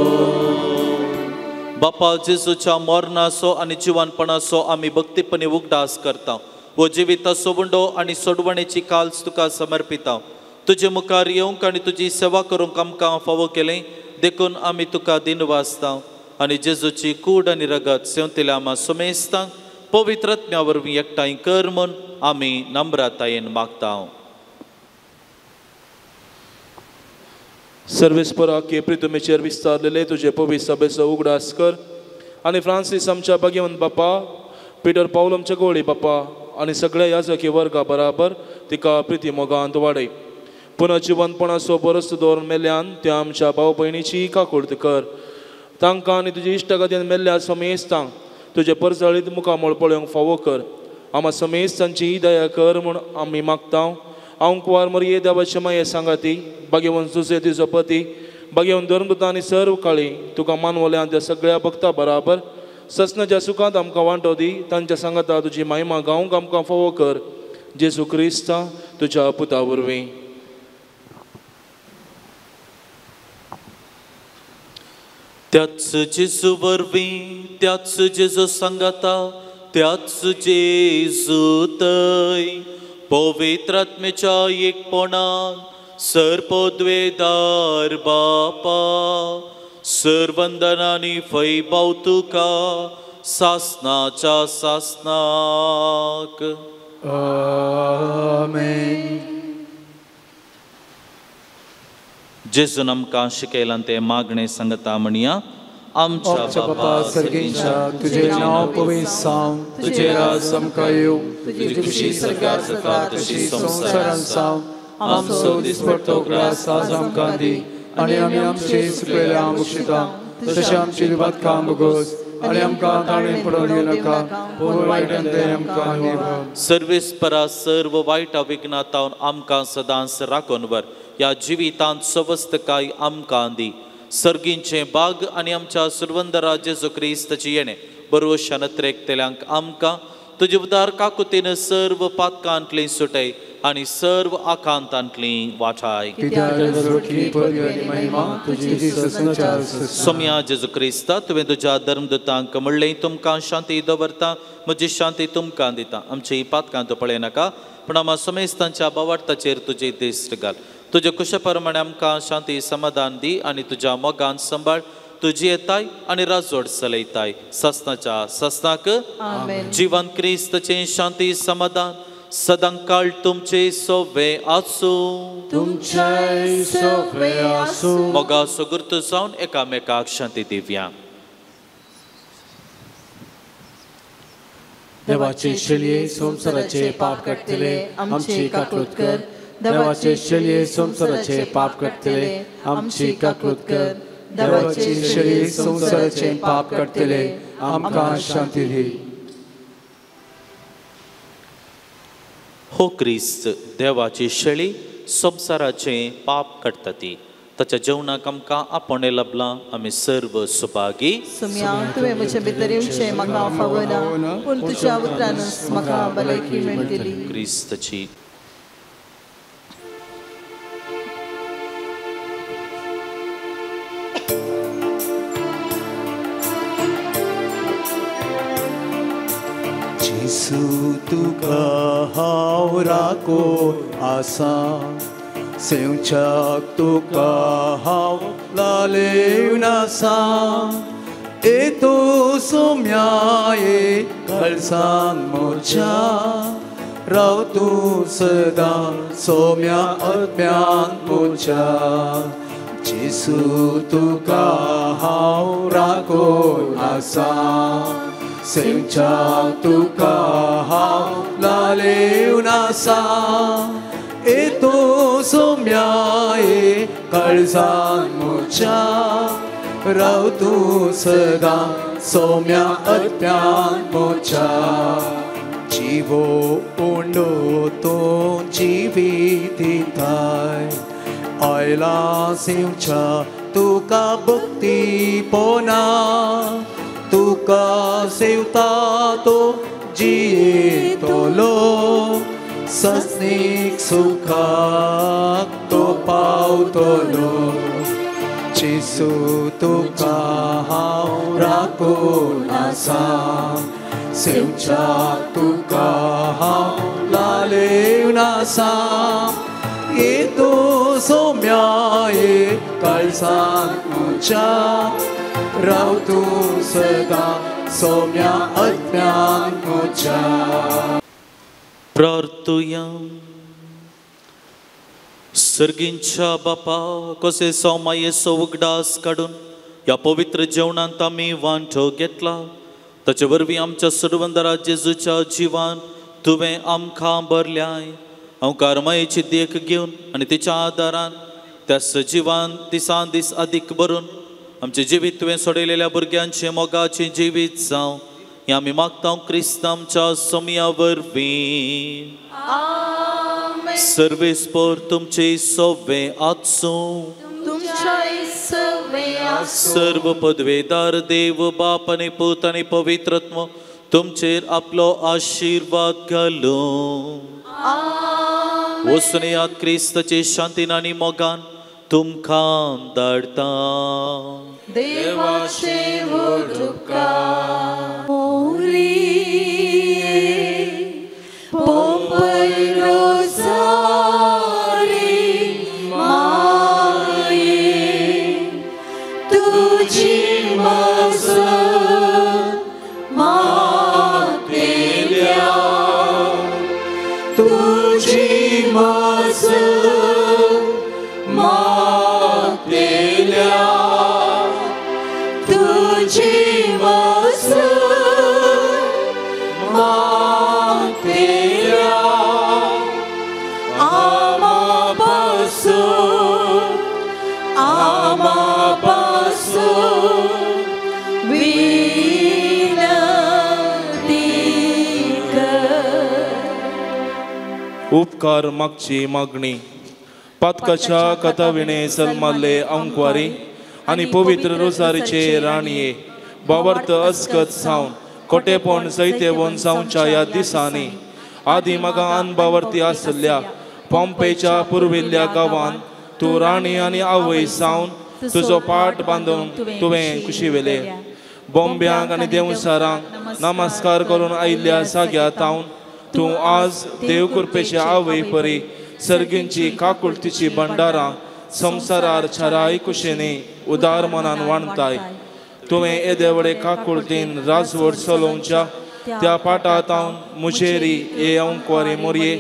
S2: बापा जेजूच्या मरणाचो आनी जिवनपणाचो आमी भक्तीपणी उगडास करता. वो जिविताचो उंडो आनी सोडवणेची काल्स तुका समर्पिता. तुजे मुखार येवंक आनी तुजी सेवा करूंक आमकां फावो केलें देखून आमी तुका दिन वाचता. आनी जेजूची कूड आनी रगत सेवतेल्या आमा सुमेस्तांक पवित्र आत्म्या वरवीं एकठांय कर म्हूण आमी नम्रतायेन मागता.
S6: सर्वेस्परा के प्रितुमेचेर विस्तारलेले तुजे पवित्र सभेचो उगडास कर आनी फ्रांसीस आमच्या भाग्यवंत बापा, पिटर पावल आमच्या गोळी बापा आनी सगळ्या याजकी वर्गा बराबर तिका प्रिती मोगांत वाडय. पुनः जिवनपणाचो बरोच दवरून मेल्ल्यान त्या आमच्या भाव भयणीची काकुळट कर. तांकां आनी तुजी इश्टागतीन मेल्ल्या समेस्तांक तुजे परजळीत मुखामळ पळोवंक फावो कर. आमा समेस्त तांची दया कर म्हूण आमी मागता. हांव कुवार मरये देवाचे माये सांगाती बागेवन जुजे तिजो पती बागेवन धर्मदूत आनी सर्व काळी तुका मानवल्या त्या सगळ्या भक्ता बराबर ससनाच्या सुखांत आमकां वांटो दी. तांच्या सांगाता तुजी महिमा गावंक आमकां फावो कर. जेजू क्रिस्ता तुज्या पुता वरवीं.
S2: त्याच जेजू वरवीं, त्याच जेजू सांगाता, त्याच जेजू तय पवित्र आत्म्याच्या एकपणान सर्पद्वेदार बापा सर्वंदनानी फैभाव तुका सासनाच्या सासनाक.
S1: आमेन.
S2: जेजून आमकां शिकयलां तें मागणें सांगता म्हणया. आमच्या बापा
S1: सर्गींच्या, तुझे नांव पवित्र जावं, तुझे राज आमकां येवं, तुजी खुशी स्वर्गार जाता तशी संवसारांत जावं. आमचो दिसपट्टो ग्रास आज आमकां दी आनी आमी आमचे सुकलेल्या बक्षिता तशें आमची विवादकां भोगोस आनी आमकां ताणें पडोवन दिवनाका, पूण वायटान तें आमकां निवळ.
S2: सर्वेस्परा सर्व वायटा विघ्नातावन आमकां सदांच राखून व्हर. ह्या जिवितांत सवस्तकाय आमकां दी. सर्गींचें बाग आनी आमच्या सुरवंदरा जेजू क्रिस्ताची येणें बरोवशान त्रेकतेल्यांक आमकां तुजे उदार काकुतीन सर्व पातकांतली सुटय आनी सर्व आकांतांतली वाठाय. सोम्या जेजू क्रिस्ता, तुवें तुज्या धर्मदूतांक म्हणलें तुमकां शांती दवरता, म्हजी शांती तुमकां दिता. आमची पातकां तूं पळयनाका, पूण आमा समेस्तांच्या बावार्थाचेर तुजी दिश्ट घाल. तुजे कुशे प्रमाणे आमकां शांती समाधान दी आनी तुज्या मोगान सांबाळ. तुजी येताय आनी राजवट चलयताय ससनाच्या ससनाक. जिवन क्रिस्ताचें शांती समाधान सदांकाळ तुमचे सोवे आसूं.
S1: तुमचे सोवे आसूं.
S2: मोगा सुगुर्त जावन एकामेकाक शांती दिवया.
S4: देवाचे शेलये संवसाराचे पाप काडटले आमची काकळूत कर. देवाचे शेलये संवसाराचे पाप काडटले आमची काकळूत कर.
S1: देवाचे शेलये संवसाराचे पाप काडटले आमकां शांती दी.
S2: हो क्रिस्त देवाची शेळी संवसाराचे पाप काडटा ती ताच्या जेवणाक आमकां आपोवणें लभलां. आमी सर्व सुभागी.
S5: सोम्या, तुवें म्हजे भितर येवचें म्हाका फावना, पूण तुज्या उतरानच म्हाका भलायकी मेळटली.
S2: क्रिस्ताची
S1: जेजू तुका हांव राखून आसा, सेवच्याक तुका हांव लालेवन आसा. येतो सोम्या ये काळजान म्हज्या, राव तूं सदां सोम्या आत्म्यान म्हज्या. जेजू तुका हांव राखून आसा, सेवच्याक तुका हांव लालेवन आसा. येतो सोम्या ये काळजान म्हज्या, राव तूं सदां सोम्या आत्म्यान म्हज्या. जिवो उंडो तूं जिवीत दिताय, आयला सेवच्या तुका भक्ती पोना. तुका सेवता तो जियेतलो, सस्नीक सुखाक तो पावतलो. जेजू तुका हांव राखून आसा, सेवच्याक तुका हांव लालेवन आसा. येतो सोम्या ये काळजान म्हज्या, राव तूं सदां सोम्या आत्म्यान म्हज्या.
S2: प्रार्थुया. सर्गींच्या बापा, कशें सोमायेचो उगडास काडून ह्या पवित्र जेवणांत आमी वांटो घेतला, ताचे वरवीं आमच्या सुरवंदरा जेजूच्या जिवान तुवें आमकां भरल्याय. हांव कारमायेची देख घेवन आनी तिच्या आदारान त्या सजिवान दिसान दीस अदीक भरून आमचें जिवीत तुवें सोडयलेल्या भुरग्यांचें मोगाचें जिवीत जावं. हें आमी मागता क्रिस्त आमच्या सोम्या वरवीं. सर्वेस्पर तुमचे सवे आसूं. सर्व पदवेदार देव बाप आनी पूत आनी पवित्रत्व तुमचेर आपलो आशिर्वाद घालूं. वचून याद क्रिस्ताचे शांतीन आनी मोगान तुमकां धाडटा.
S3: देवाचे व्हड उपकार. मोरये पोंपय रोजारी माये तुझी मजत मागतेल्या, तुझी मजत मागतेल्या, तुझी मजत मागतेल्या, आमा पासून आमा पासून विनंती कर.
S6: उपकार मागची मागणी. पातकाच्या कथाविणे जल्माल्ले अंकवारी आनी पवित्र रोजारीचे राणये बावर्त अस्कत जावन कोटेपण जैतेवन जावच्या ह्या दिसांनी आदी मगान बावर्ती आसल्या पॉम्पेच्या पुर्विल्ल्या गांवान तूं राणी आनी आवय जावन तुजो पाट बांदून तुवें कुशिवेले. बॉम्ब्यांक आनी देवसारांक नमस्कार करून आयिल्ल्या जाग्या तावन तूं आज देव कृपेचे आवय परी सर्गींची काकुळतीची भंडारां संवसारार छराय कुशेनी उदार मनान वाणताय. तुवें येदे व्हडे काकुळतीन राजवट चलोवच्या त्या पाटा तावन मुजेरी ये अंकवारी मोरये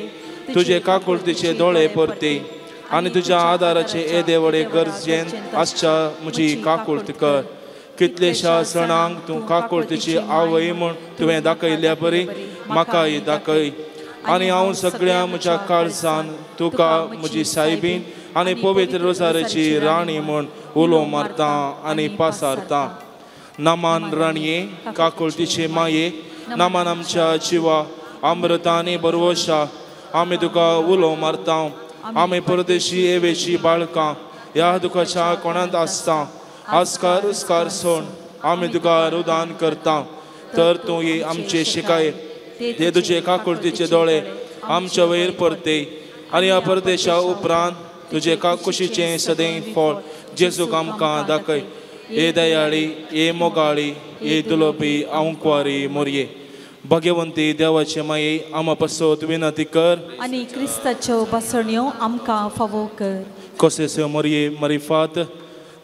S6: तुजे काकुळतीचे दोळे परती आनी तुज्या आदाराचे येदे व्हडे गरजेन आसच्या म्हजी काकुळत कर. कितलेशा सणांक तूं काकुळतीची आवय म्हूण तुवें दाखयल्ल्या परी म्हाकाय दाखय आनी हांव सगळ्या म्हज्या काळजान तुका म्हजी सायबीन आनी पवित्र रोजारीची राणी म्हूण उलो मारता आनी पासारता. नामान राणये काकुळतीचे माये, नामान आमच्या जिवा अमृतानी बरवशा आमी तुका उलो मारता. आमी परदेशी एवेची बाळकां ह्या दुखाच्या कोणांत आसता आस्कार उस्कार सोण आमी तुका रुदान करता. तर तूं ही आमचे शिकाय ते तुजे काकुळतीचे दोळे आमच्या वयर परते आनी ह्या परदेशा उपरांत तुजे काकुशीचें सदैव फळ जेजूक आमकां दाखय. हे दयाळी, हे मोगाळी, हे दुलोपी आंकवारी मोरये भगवंती देवाचे माये आमा पासत विनंती कर
S8: आनी क्रिस्ताच्यो बसण्यो आमकां फावो कर.
S6: कशें मोरये मरिफात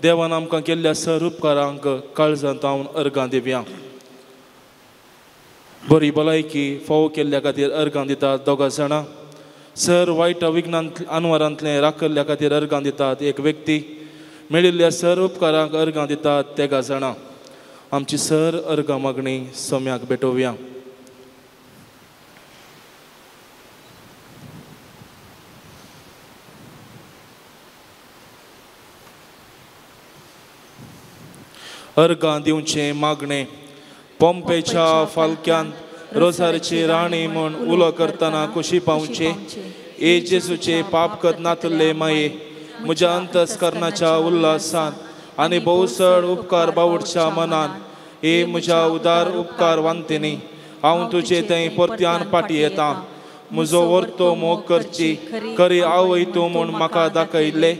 S6: देवान आमकां केल्ल्या सर उपकारांक काळजांत हांव अर्गां दिवया. बरी भलायकी फावो केल्ल्या खातीर अर्गां दितात दोगां जाणां. सर वायट विघ्नांत अनवरांतलें राखल्ल्या खातीर अर्गां दितात एक व्यक्ती. मेळिल्ल्या सर उपकारांक अर्गां दितात तेगां जाणां. आमची सर अर्गां मागणी सोम्याक भेटोवया. अर्गां दिवचें मागणें. पोम्पेच्या फालक्यान रोजारीची राणी म्हूण उलो करतना कुशी पावचे. ए जेजूचे पाप करनातले माये म्हज्या अंतस्करणाच्या उल्हासान आनी भोवसड उपकार बावडच्या मनान ए म्हज्या उदार उपकार वांतिनी हांव तुजे थंय परत्यान फाटी येता. म्हजो वर्तो मोग करची खरी आवय तूं म्हूण म्हाका दाखयल्ले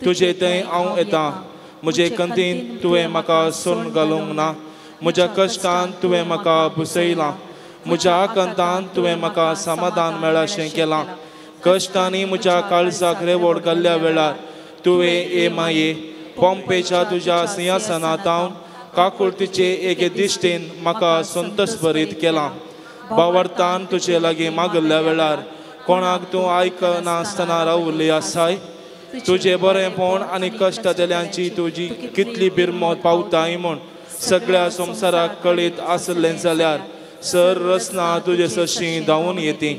S6: तुजे थंय हांव येता. म्हजे कंतीन तुवें म्हाका सोन घालूंक ना, म्हज्या कश्टान तुवें म्हाका भुसयलां, म्हज्या आकांतान तुवें म्हाका समाधान मेळाशें केलां. कश्टांनी म्हज्या काळजाक रेवड घाल्ल्या वेळार तुवें ए माये पोम्पेच्या तुज्या सिंहासनांत काकुळतीचे एके दिश्टीन म्हाका संतोष भरीत केलां. बावडतान तुजे लागीं मागल्ल्या वेळार कोणाक तूं आयकनासतना रावली आसाय. तुजें बरेंपण आनी कश्ट दिल्यांची तुजी कितली बिरमत पावताय म्हूण सगळ्या संवसाराक कळीत आसलें जाल्यार सर रचना तुजे सरशीं धांवून येती.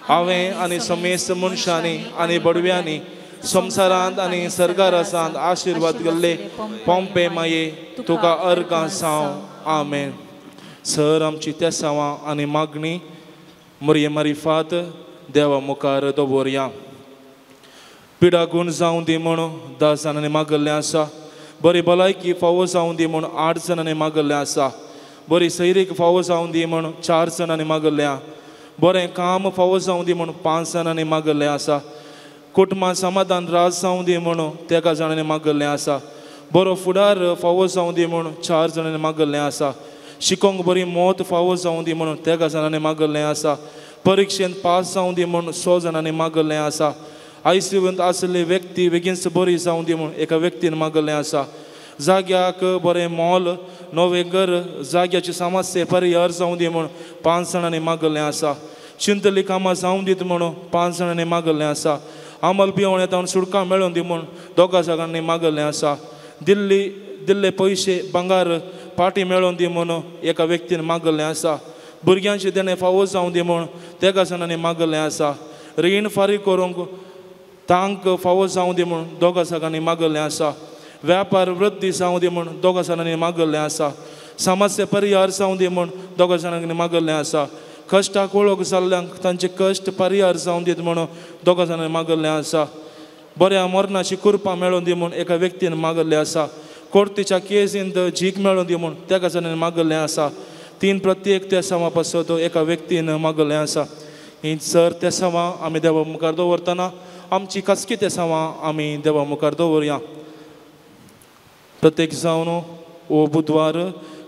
S6: हांवें आनी समेस्त मनशांनी आनी बडव्यांनी संवसारांत आनी सर्गारासांत आशिर्वाद केल्ले पोम्पे माये तुका अर्गां साव. आमेन. सर आमची तेसांवां आनी मागणी मोरये मारिफात देवा मुखार दवरया. पिडा गूण जावं दी म्हूण 10 जाणांनी मागल्लें आसा. बरी भलायकी फावो जावं दी म्हूण 8 जाणांनी मागल्लें आसा. बरी सैरीक फावो जावं दी म्हूण 4 जाणांनी मागल्लें. बरें काम फावो जावं दी म्हूण 5 जाणांनी मागल्लें आसा. कुटुंबां समाधान राज जावं दी म्हूण 13 जाणांनी मागल्लें आसा. बरो फुडार फावो जावं दी म्हूण 4 जाणांनी मागल्लें आसा. शिकोंक बरी मौत फावो जावं दी म्हूण 13 जाणांनी मागल्लें आसा. परिक्षेंत पास जावं दी म्हूण 6 जाणांनी मागल्लें आसा. आयसीयूंत आशिल्ली व्यक्ती बेगीनच बरी जावं दी म्हूण एका व्यक्तीन मागल्लें आसा. जाग्याक बरें मोल नवें घर जाग्याची समस्या परिहार जावं दी म्हूण 5 जाणांनी मागल्लें आसा. चिंतली कामां जावं दीत म्हूण 5 जाणांनी मागल्लें आसा. आमल बियोवणे तावन सुटका मेळोवन दी म्हूण 2 जाणांनी मागल्लें आसा. दिल्ले पयशे भांगार पाटी मेळोवन दी म्हूण एका व्यक्तीन मागल्लें आसा. भुरग्यांचें देणें फावो जावं दी म्हूण 13 जाणांनी मागल्लें आसा. रीण फारीक करूंक तांक फावो जावं दी म्हूण 2 जाणांनी मागल्लें आसा. व्यापार वृद्धी जावं दी म्हूण 2 जाणांनी मागल्लें आसा. समस्या परिहार जावं दी म्हूण 2 जाणांनी मागल्लें आसा. कश्टाक वळख जाल्ल्यांक तांचे कश्ट परिहार जावं दीत म्हूण 2 जाणांनी मागल्लें आसा. बऱ्या मरणाची कृपा मेळोवन दी म्हूण एका व्यक्तीन मागल्लें आसा. कोर्तीच्या केसींत जीक मेळोवन दी म्हूण 13 जाणांनी मागल्लें आसा. 3 प्रत्येक तेसांवां पासत एका व्यक्तीन मागल्लें आसा. ही सर तेसांवां आमी देवा मुखार दवरतना आमची खासगी तेसांवां आमी देवा मुखार दवरया. प्रत्येक जावन हो बुधवार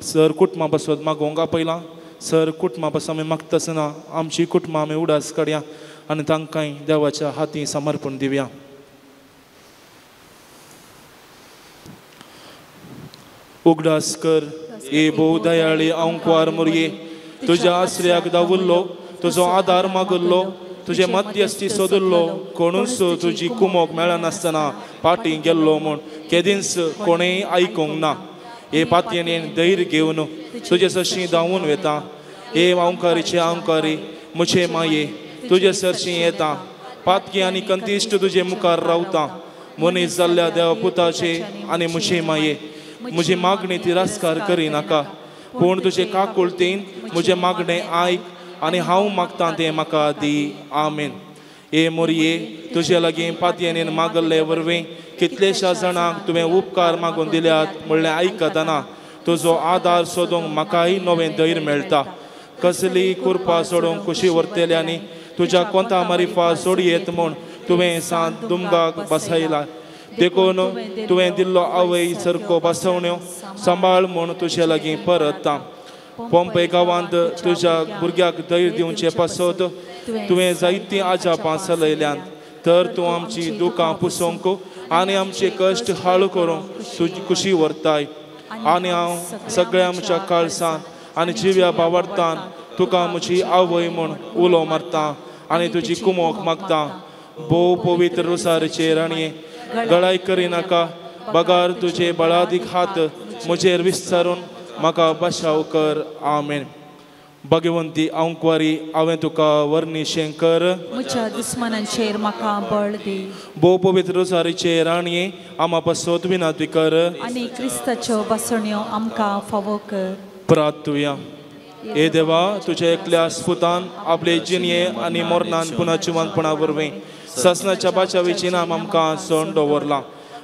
S6: सर कुटुंबा पासत मागोवंक आपयलां. सर कुटुंबा पासून आमी मागता आसतना आमची कुटुंबां आमी उडास काडया आनी तांकांय देवाच्या हाती समर्पण दिवया. उगडास कर ए भोव दयाळी अंकवार मुरये, तुज्या आसऱ्याक दावुल्लो, तुजो आदार मागल्लो, तुजे मध्यस्थी सोदुल्लो, कोणूच तुजी कुमोक मेळनासतना पाटी गेल्लो म्हूण केदींच कोणेय आयकूंक ना. हे पातयेन धैर्य घेवन तुजे सरशीं धांवून वेता. हे अंकारीचे अंकारी मुझे माये तुजे सरशीं येता. पातकी आनी कंतिश्ट तुजे मुखार रावता. मनीस जाल्ल्या देवा पुताचे आनी मुझे माये म्हजी मागणी तिरस्कार करिनाका, पूण तुजे काकुळतीन म्हजें मागणें आयक आनी हांव मागतां तें म्हाका दी. आमेन. ए मोरये, तुजे लागीं पातयेन मागल्ले वरवीं कितलेश्या जाणांक तुवें उपकार मागून दिल्यात म्हणलें आयकतना तुजो आदार सोदूंक म्हाकाय नवें धैर्य मेळटा. कसली कृपा सोडूंक खुशी व्हरतल्यांनी तुज्या कोंता मारिफा सोडयेत म्हूण तुवें सांत दुमगाक बसयला. देखून तुवें दिल्लो आवय सारको बसवण्यो सांबाळ म्हूण तुजे लागीं परतता. पोंपे गांवांत तुज्या भुरग्याक धैर्य दिवचें पासत तुवें जायतीं आजापां चलयल्यांत, तर तूं आमची दुकां पुसोवंक आनी आमचे कश्ट हाळू करूंक तुजी खुशी व्हरताय. आनी हांव सगळ्या आमच्या काळसान आनी जिव्या बावडतान तुका म्हजी आवय म्हूण उलो मारता आनी तुजी कुमोक मागता. भोव पवित्र रोसारीचे राणये, गळाय करिनाका, बगार तुजे बळादीक हात म्हजेर विस्तारून म्हाका बशाव कर. आमेन. भगवंती अंकवारी, हांवें तुका वर्णिशें कर,
S8: म्हज्या दुस्मनांचेर म्हाका बळ दी.
S6: भोव पवित्र रोसारीचे राणये, आमा पासत विनंती कर
S8: आनी क्रिस्ताच्यो बसण्यो आमकां फावो कर.
S6: प्रार्थुया. हे देवा, तुज्या एकल्या स्फुतान आपले जिणये आनी मरणान पुनः जिवंतपणा वरवीं सासणाच्या बाचावेची नाम आमकां सण दवरलां.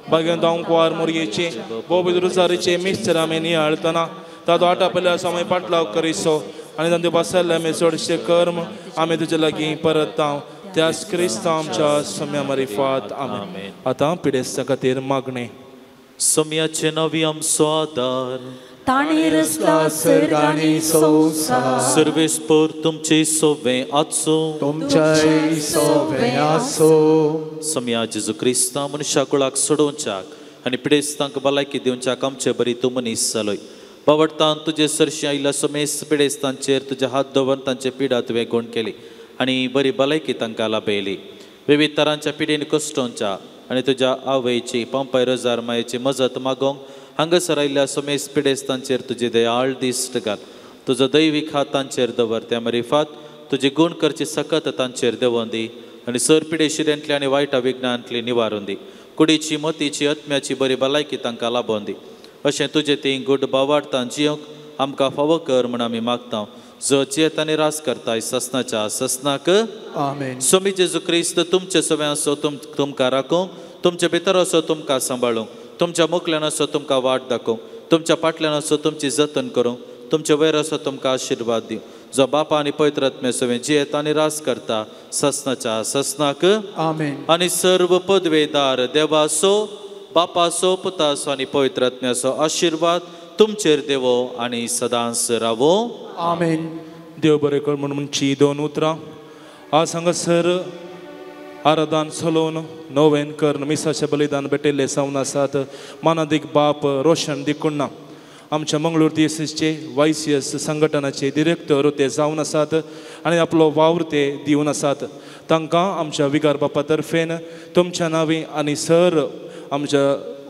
S6: भाग्यवंत अंकवार मोरयेचे भोव रोसारीचे मिस्तर आमी नियाळतना ताचो आटा पयल्या समय पाटलाव करिसो आनी तांचे बसल्ले आमी चडशे कर्म आमी तुजे लागीं परत त्याच क्रिस्तांव आमच्या सम्या मारिफात. आमेन. आतां पिडेस्ता खातीर मागणें.
S2: सोम्याचे नवी आमचो आदार,
S8: ताणें रचला
S1: सर्ग आनी संवसार,
S2: सर्वेस्पर तुमचे सोवे आसूं,
S1: तुमचेय सोवे आसूं.
S2: सोम्या जेजू क्रिस्तांव मनशा कुळाक सोडोवच्याक आनी पिडेस्तांक भलायकी दिवच्याक आमचे बरी तूं मनीस जालोय. बावडतान तुजे सरशी आयिल्ल्या समेस्त पिडेस्तांचेर तुजे हात दवरून तांचे पिडा तुवें गूण केली आनी बरी भलायकी तांकां लाभयली. विविध तरांच्या पिडेन कश्टोंच्या आनी तुज्या आवयची पंपाय रोजार मायेची मजत मागोवंक हांगासर आयिल्ल्या समेस्त पिडेस्तांचेर तुजी दयाळ दिश्ट घाल. तुजो दैवीक हात तांचेर दवर, त्या मारिफात तुजी गूण करची सकत तांचेर देंवोवन दी आनी सर पिडे शिरेंतली आनी वायटा विघ्नांतली निवारून दी. कुडीची मतीची आत्म्याची बरी भलायकी तांकां लाबोवन दी. अशें तुजें ती गुड बावाडतान जियोंक आमकां फावो कर म्हूण आमी मागता जो जियेत आनी रास करताय ससनाच्या ससनाक
S1: आमेन.
S2: स्वामी जेजू क्रिस्त तुमचे सवें असो तुमकां राखूंक तुमचे भितर असो तुमकां सांबाळूंक तुमच्या मुखल्यान असो तुमकां वाट दाखोवंक तुमच्या फाटल्यान असो तुमची जतन करूंक तुमचे वयर असो तुमकां आशिर्वाद दिवं जो बापा आनी पवित्र आत्म्या सवें जियेत आनी रास करता ससनाच्या ससनाक
S1: आमेन.
S2: आनी सर्व पदवेदार देवासो बापासो पुतासो आनी पवित्र आत्म्याचो आशिर्वाद तुमचेर देवो आनी सदांच रावो
S1: आमेन.
S6: देव बरें कर म्हूण म्हणची दोन उतरां आज हांगासर आराधन चलोवन नोवेन करून मिसाचें बलिदान भेटिल्ले जावन आसात मानादीक बाप रोशन दिकुण्णा आमच्या मंगळूर दियसीसचे वायसीएस संघटनाचे डिरेक्टर ते जावन आसात आनी आपलो वावर ते दिवन आसात तांकां आमच्या विगार बापा तर्फेन तुमच्या नांवी आनी सर आमच्या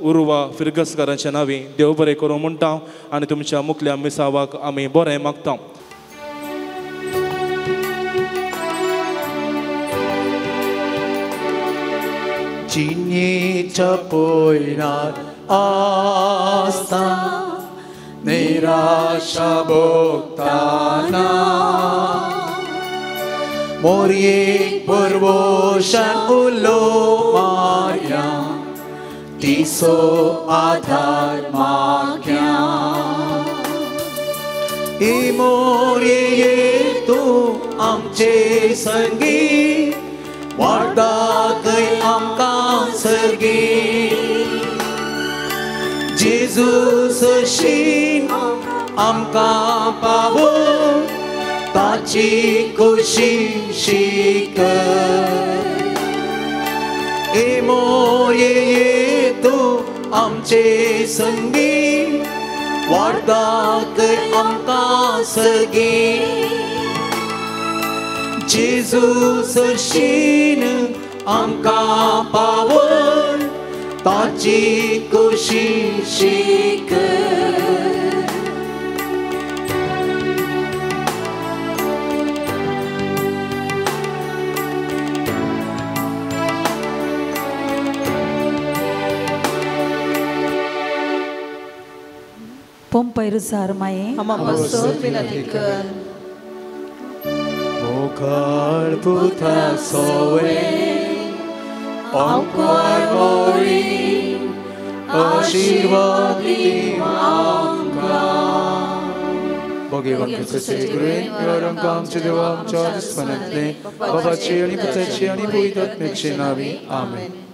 S6: उर्वा फिरगसकारांच्या नांवी देव बरें करूं म्हणटा आनी तुमच्या मुखल्या मिसावाक आमी बरें मागता.
S1: जिणेच्या पयनार आसता निराशा भोगताना मोरयेक पुरवोशन उलो मारया तिसो आधार माग्या ही मोरये तूं आमचे संगी वाट दाखय आमकां सर्गी जेजू सरशीन आमकां पावो ताची खोशी शिकय ए मोरये तूं आमचे संगी वाट दाखय आमकां सर्गी जेजू सरशीन आमकां पावोन ताची खोशी शिकय.
S8: पोंपै रुजार माये
S1: मुखार पुता सोवे अंकुर मोरी आशीर्वाद आमकां आमच्या देवा आमच्या दुस्मनांतले बाबाची आनी पुताची आनी पवित्र आत्म्याचे नांवी आमेन.